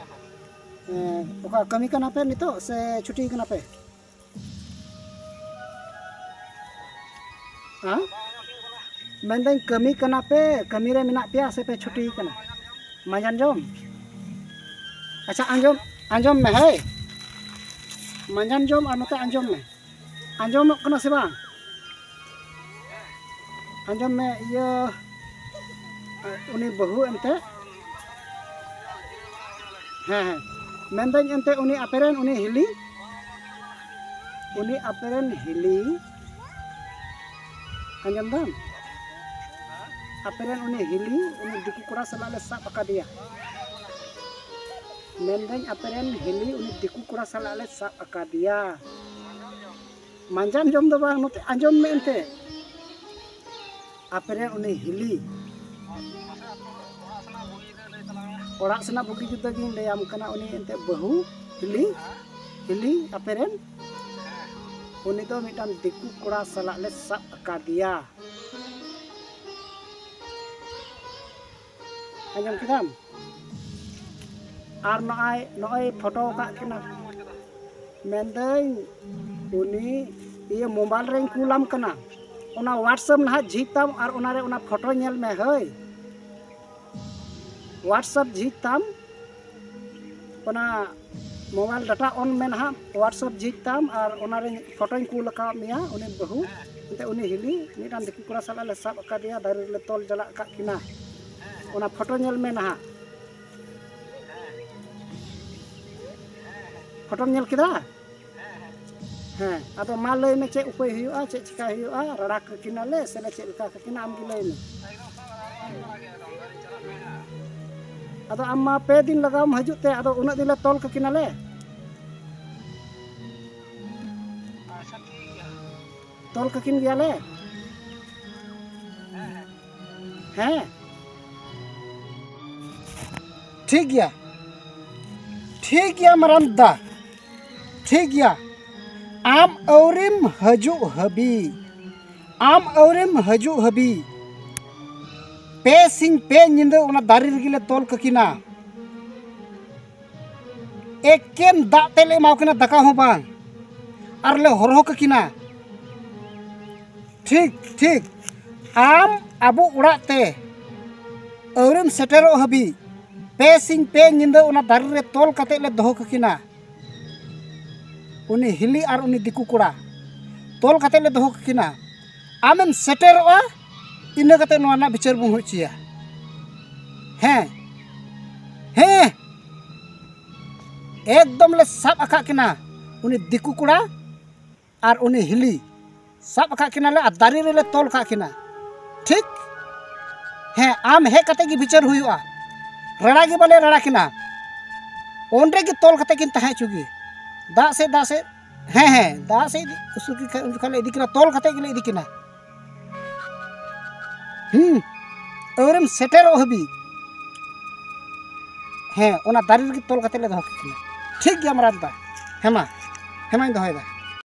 ᱦᱮᱸ, ᱚᱠᱟ ᱠᱟᱹᱢᱤ ᱠᱟᱱᱟ ᱯᱮ ᱱᱤᱛᱚᱜ ᱥᱮ ᱪᱷᱩᱴᱤ ᱠᱟᱱᱟ ᱯᱮ? ᱦᱮᱸ? ᱢᱮᱱᱫᱟᱹᱧ, ᱠᱟᱹᱢᱤ ᱠᱟᱱᱟ ᱯᱮ, ᱠᱟᱹᱢᱤ ᱨᱮ ᱢᱮᱱᱟᱜ ᱯᱮᱭᱟ ᱥᱮ ᱯᱮ ᱪᱷᱩᱴᱤ ᱠᱟᱱᱟ? ᱢᱟᱸᱡᱟᱱ ᱡᱚᱢ? ᱟᱪᱪᱷᱟ, ᱟᱸᱡᱚᱢ, ᱟᱸᱡᱚᱢ ᱢᱮ, ᱦᱮᱸ᱾ ᱢᱟᱸᱡᱟᱱ ᱡᱚᱢ ᱟᱨ ᱱᱚᱛᱮ ᱟᱸᱡᱚᱢ ᱢᱮ᱾ ᱟᱸᱡᱚᱢᱚᱜ ᱠᱟᱱᱟ ᱥᱮ ᱵᱟᱝ? ᱟᱸᱡᱚᱢ ᱢᱮ, ᱤᱭᱟᱹ, ᱩᱱᱤ ᱵᱟᱹᱦᱩ ᱮᱱᱛᱮ᱾ ᱦᱮᱸ, ᱦᱮᱸ᱾ ᱢᱮᱱᱫᱟᱹᱧ ᱮᱱᱛᱮ ᱩᱱᱤ ᱟᱯᱮᱨᱮᱱ ᱩᱱᱤ ᱦᱤᱞᱤ, ᱩᱱᱤ ᱟᱯᱮᱨᱮᱱ ᱦᱤᱞᱤ, ᱟᱸᱡᱚᱢ ᱫᱟᱢ? ᱟᱯᱮᱨᱮᱱ ᱩᱱᱤ ᱦᱤᱞᱤ, ᱩᱱᱤ ᱫᱤᱠᱩ ᱠᱚᱲᱟ ᱥᱟᱞᱟᱜ ᱞᱮ ᱥᱟᱵ ᱟᱠᱟᱫᱮᱭᱟ᱾ ᱢᱮᱱᱫᱟᱹᱧ ᱟᱯᱮᱨᱮᱱ ᱦᱤᱞᱤ, ᱩᱱᱤ ᱫᱤᱠᱩ ᱠᱚᱲᱟ ᱥᱟᱞᱟᱜ ᱞᱮ ᱥᱟᱵ ᱟᱠᱟᱫᱮᱭᱟ᱾ ᱢᱟᱸᱡᱟᱱ ᱡᱚᱢ ᱫᱚ ᱵᱟᱝ, ᱱᱚᱛᱮ ᱟᱸᱡᱚᱢ ᱢᱮ ᱮᱱᱛᱮ᱾ ᱟᱯᱮᱨᱮᱱ ᱩᱱᱤ ᱦᱤᱞᱤ᱾ ᱚᱲᱟᱜ ᱥᱮᱱᱟᱜ ᱵᱩᱜᱤ ᱡᱩᱫᱟᱹ ᱜᱤᱧ ᱞᱟᱹᱭᱟᱢ ᱠᱟᱱᱟ᱾ ᱩᱱᱤ ᱮᱱᱛᱮᱫ ᱵᱟᱹᱦᱩ ᱦᱤᱞᱤ, ᱦᱤᱞᱤ ᱟᱯᱮ ᱨᱮᱱ, ᱩᱱᱤ ᱫᱚ ᱢᱤᱫᱴᱟᱝ ᱫᱤᱠᱩ ᱠᱚᱲᱟ ᱥᱟᱞᱟᱜ ᱞᱮ ᱥᱟᱵ ᱟᱠᱟᱫᱮᱭᱟ᱾ ᱟᱸᱡᱚᱢ ᱠᱮᱫᱟᱢ? ᱟᱨ ᱱᱚᱜᱼᱚᱭ, ᱱᱚᱜᱼᱚᱭ ᱯᱷᱳᱴᱳ ᱟᱠᱟᱫ ᱠᱤᱱᱟ᱾ ᱢᱮᱱᱫᱟᱹᱧ, ᱩᱱᱤ ᱤᱭᱟᱹ ᱢᱳᱵᱟᱭᱤᱞ ᱨᱮᱧ ᱠᱩᱞᱟᱢ ᱠᱟᱱᱟ, ᱚᱱᱟ WhatsApp ᱱᱟᱦᱟᱜ ᱡᱷᱤᱡ ᱛᱟᱢ ᱟᱨ ᱚᱱᱟᱨᱮ ᱚᱱᱟ ᱯᱷᱳᱴᱳ ᱧᱮᱞ ᱢᱮ᱾ ᱦᱳᱭ, WhatsApp ᱡᱷᱤᱡ ᱛᱟᱢ, ᱚᱱᱟ ᱢᱳᱵᱟᱭᱤᱞ ᱰᱟᱴᱟ ᱚᱱ ᱢᱮ ᱱᱟᱦᱟᱜ, WhatsApp ᱡᱷᱤᱡ ᱛᱟᱢ ᱟᱨ ᱚᱱᱟᱨᱮ ᱯᱷᱳᱴᱳᱧ ᱠᱩᱞ ᱟᱠᱟᱫ ᱢᱮᱭᱟ, ᱩᱱᱤ ᱵᱟᱹᱦᱩ᱾ ᱮᱱᱛᱮ ᱩᱱᱤ ᱦᱤᱞᱤ ᱢᱤᱫᱴᱟᱝ ᱫᱤᱠᱩ ᱠᱚᱲᱟ ᱥᱟᱞᱟᱜ ᱞᱮ ᱥᱟᱵ ᱟᱠᱟᱫᱮᱭᱟ, ᱫᱟᱨᱮ ᱨᱮᱞᱮ ᱛᱚᱞ ᱡᱟᱞᱟᱜ ᱟᱠᱟᱫ ᱠᱤᱱᱟ᱾ ᱚᱱᱟ ᱯᱷᱳᱴᱳ ᱧᱮᱞ ᱢᱮ ᱱᱟᱦᱟᱜ᱾ ᱯᱷᱳᱴᱳᱢ ᱧᱮᱞ ᱠᱮᱫᱟ? ᱦᱮᱸ, ᱟᱫᱚ ᱢᱟ ᱞᱟᱹᱭ ᱢᱮ, ᱪᱮᱫ ᱩᱯᱟᱹᱭ ᱦᱩᱭᱩᱜᱼᱟ, ᱪᱮᱫ ᱪᱤᱠᱟᱹ ᱦᱩᱭᱩᱜᱼᱟ? ᱨᱟᱲᱟ ᱠᱟᱹᱠᱤᱱᱟᱞᱮ ᱥᱮᱞᱮ ᱪᱮᱫ ᱞᱮᱠᱟ ᱠᱟᱹᱠᱤᱱᱟ, ᱟᱢ ᱜᱮ ᱞᱟᱹᱭ ᱢᱮ᱾ ᱟᱫᱚ ᱟᱢ ᱢᱟ ᱯᱮ ᱫᱤᱱ ᱞᱟᱜᱟᱣ ᱟᱢ ᱦᱤᱡᱩᱜ ᱛᱮ, ᱟᱫᱚ ᱩᱱᱟᱹᱜ ᱫᱤᱱ ᱞᱮ ᱛᱚᱞ ᱠᱟᱹᱠᱤᱱᱟᱞᱮ, ᱛᱚᱞ ᱠᱟᱹᱠᱤᱱ ᱜᱮᱭᱟᱞᱮ᱾ ᱦᱮᱸ, ᱴᱷᱤᱠ ᱜᱮᱭᱟ, ᱴᱷᱤᱠ ᱜᱮᱭᱟ ᱢᱟᱨᱟᱝ ᱫᱟ, ᱴᱷᱤᱠ ᱜᱮᱭᱟ᱾ ᱟᱢ ᱟᱹᱣᱨᱤᱢ ᱦᱤᱡᱩᱜ ᱦᱟᱹᱵᱤᱡ, ᱟᱢ ᱟᱹᱣᱨᱤᱢ ᱦᱤᱡᱩᱜ ᱦᱟᱹᱵᱤᱡ ᱯᱮ ᱥᱤᱧ ᱯᱮ ᱧᱤᱫᱟᱹ ᱚᱱᱟ ᱫᱟᱨᱮ ᱨᱮᱜᱮ ᱞᱮ ᱛᱚᱞ ᱠᱟᱹᱠᱤᱱᱟ᱾ ᱮᱠᱮᱱ ᱫᱟᱜ ᱛᱮᱫ ᱞᱮ ᱮᱢᱟ ᱠᱤᱱᱟ, ᱫᱟᱠᱟ ᱦᱚᱸ ᱵᱟᱝ, ᱟᱨ ᱞᱮ ᱦᱚᱨᱦᱚ ᱠᱟᱹᱠᱤᱱᱟ᱾ ᱴᱷᱤᱠ, ᱴᱷᱤᱠ᱾ ᱟᱢ ᱟᱵᱚ ᱚᱲᱟᱜ ᱛᱮ ᱟᱹᱣᱨᱤᱢ ᱥᱮᱴᱮᱨᱚᱜ ᱦᱟᱹᱵᱤᱡ ᱯᱮ ᱥᱤᱧ ᱯᱮ ᱧᱤᱫᱟᱹ ᱚᱱᱟ ᱫᱟᱨᱮ ᱨᱮ ᱛᱚᱞ ᱠᱟᱛᱮᱫ ᱞᱮ ᱫᱚᱦᱚ ᱠᱟᱹᱠᱤᱱᱟ᱾ ᱩᱱᱤ ᱦᱤᱞᱤ ᱟᱨ ᱩᱱᱤ ᱫᱤᱠᱩ ᱠᱚᱲᱟ ᱛᱚᱞ ᱠᱟᱛᱮᱫ ᱞᱮ ᱫᱚᱦᱚ ᱠᱟᱹᱠᱤᱱᱟ᱾ ᱟᱢᱮᱢ ᱥᱮᱴᱮᱨᱚᱜᱼᱟ, ᱤᱱᱟᱹ ᱠᱟᱛᱮᱫ ᱱᱚᱣᱟ ᱨᱮᱱᱟᱜ ᱵᱤᱪᱟᱹᱨ ᱵᱚᱱ ᱦᱩᱭ ᱦᱚᱪᱚᱭᱟ᱾ ᱦᱮᱸ, ᱦᱮᱸ, ᱮᱠᱫᱚᱢ ᱞᱮ ᱥᱟᱵ ᱟᱠᱟᱫ ᱠᱤᱱᱟ, ᱩᱱᱤ ᱫᱤᱠᱩ ᱠᱚᱲᱟ ᱟᱨ ᱩᱱᱤ ᱦᱤᱞᱤ᱾ ᱥᱟᱵ ᱟᱠᱟᱫ ᱠᱤᱱᱟᱞᱮ ᱟᱨ ᱫᱟᱨᱮ ᱨᱮᱞᱮ ᱛᱚᱞ ᱟᱠᱟᱫ ᱠᱤᱱᱟ᱾ ᱴᱷᱤᱠ? ᱦᱮᱸ, ᱟᱢ ᱦᱮᱡ ᱠᱟᱛᱮ ᱜᱮ ᱵᱤᱪᱟᱹᱨ ᱦᱩᱭᱩᱜᱼᱟ᱾ ᱨᱟᱲᱟ ᱜᱮ ᱵᱟᱞᱮ ᱨᱟᱲᱟ ᱠᱤᱱᱟ, ᱚᱸᱰᱮ ᱜᱮ ᱛᱚᱞ ᱠᱟᱛᱮ ᱠᱤᱱ ᱛᱟᱦᱮᱸ ᱦᱚᱪᱚ ᱜᱮ᱾ ᱫᱟᱜ ᱥᱮᱫ, ᱫᱟᱜ ᱥᱮᱫ, ᱦᱮᱸ, ᱦᱮᱸ, ᱫᱟᱜ ᱥᱮᱫ ᱩᱥᱩᱞ ᱠᱤᱱ ᱠᱷᱟᱡ ᱩᱱ ᱡᱚᱠᱷᱟᱡ ᱞᱮ ᱤᱫᱤ ᱠᱤᱱᱟ, ᱛᱚᱞ ᱠᱟᱛᱮ ᱜᱮᱞᱮ ᱤᱫᱤ ᱠᱤᱱᱟ᱾ ᱦᱩᱸ, ᱟᱹᱣᱨᱤᱢ ᱥᱮᱴᱮᱨᱚᱜ ᱦᱟᱹᱵᱤᱡ᱾ ᱦᱮᱸ, ᱚᱱᱟ ᱫᱟᱨᱮ ᱨᱮᱜᱮ ᱛᱚᱞ ᱠᱟᱛᱮ ᱞᱮ ᱫᱚᱦᱚ ᱠᱟᱠᱤᱱᱟ᱾ ᱴᱷᱤᱠ ᱜᱮᱭᱟ ᱢᱟᱨᱟᱝ ᱫᱟ᱾ ᱦᱮᱸ ᱢᱟ, ᱦᱮᱸ ᱢᱟᱧ ᱫᱚᱦᱚᱭᱮᱫᱟ᱾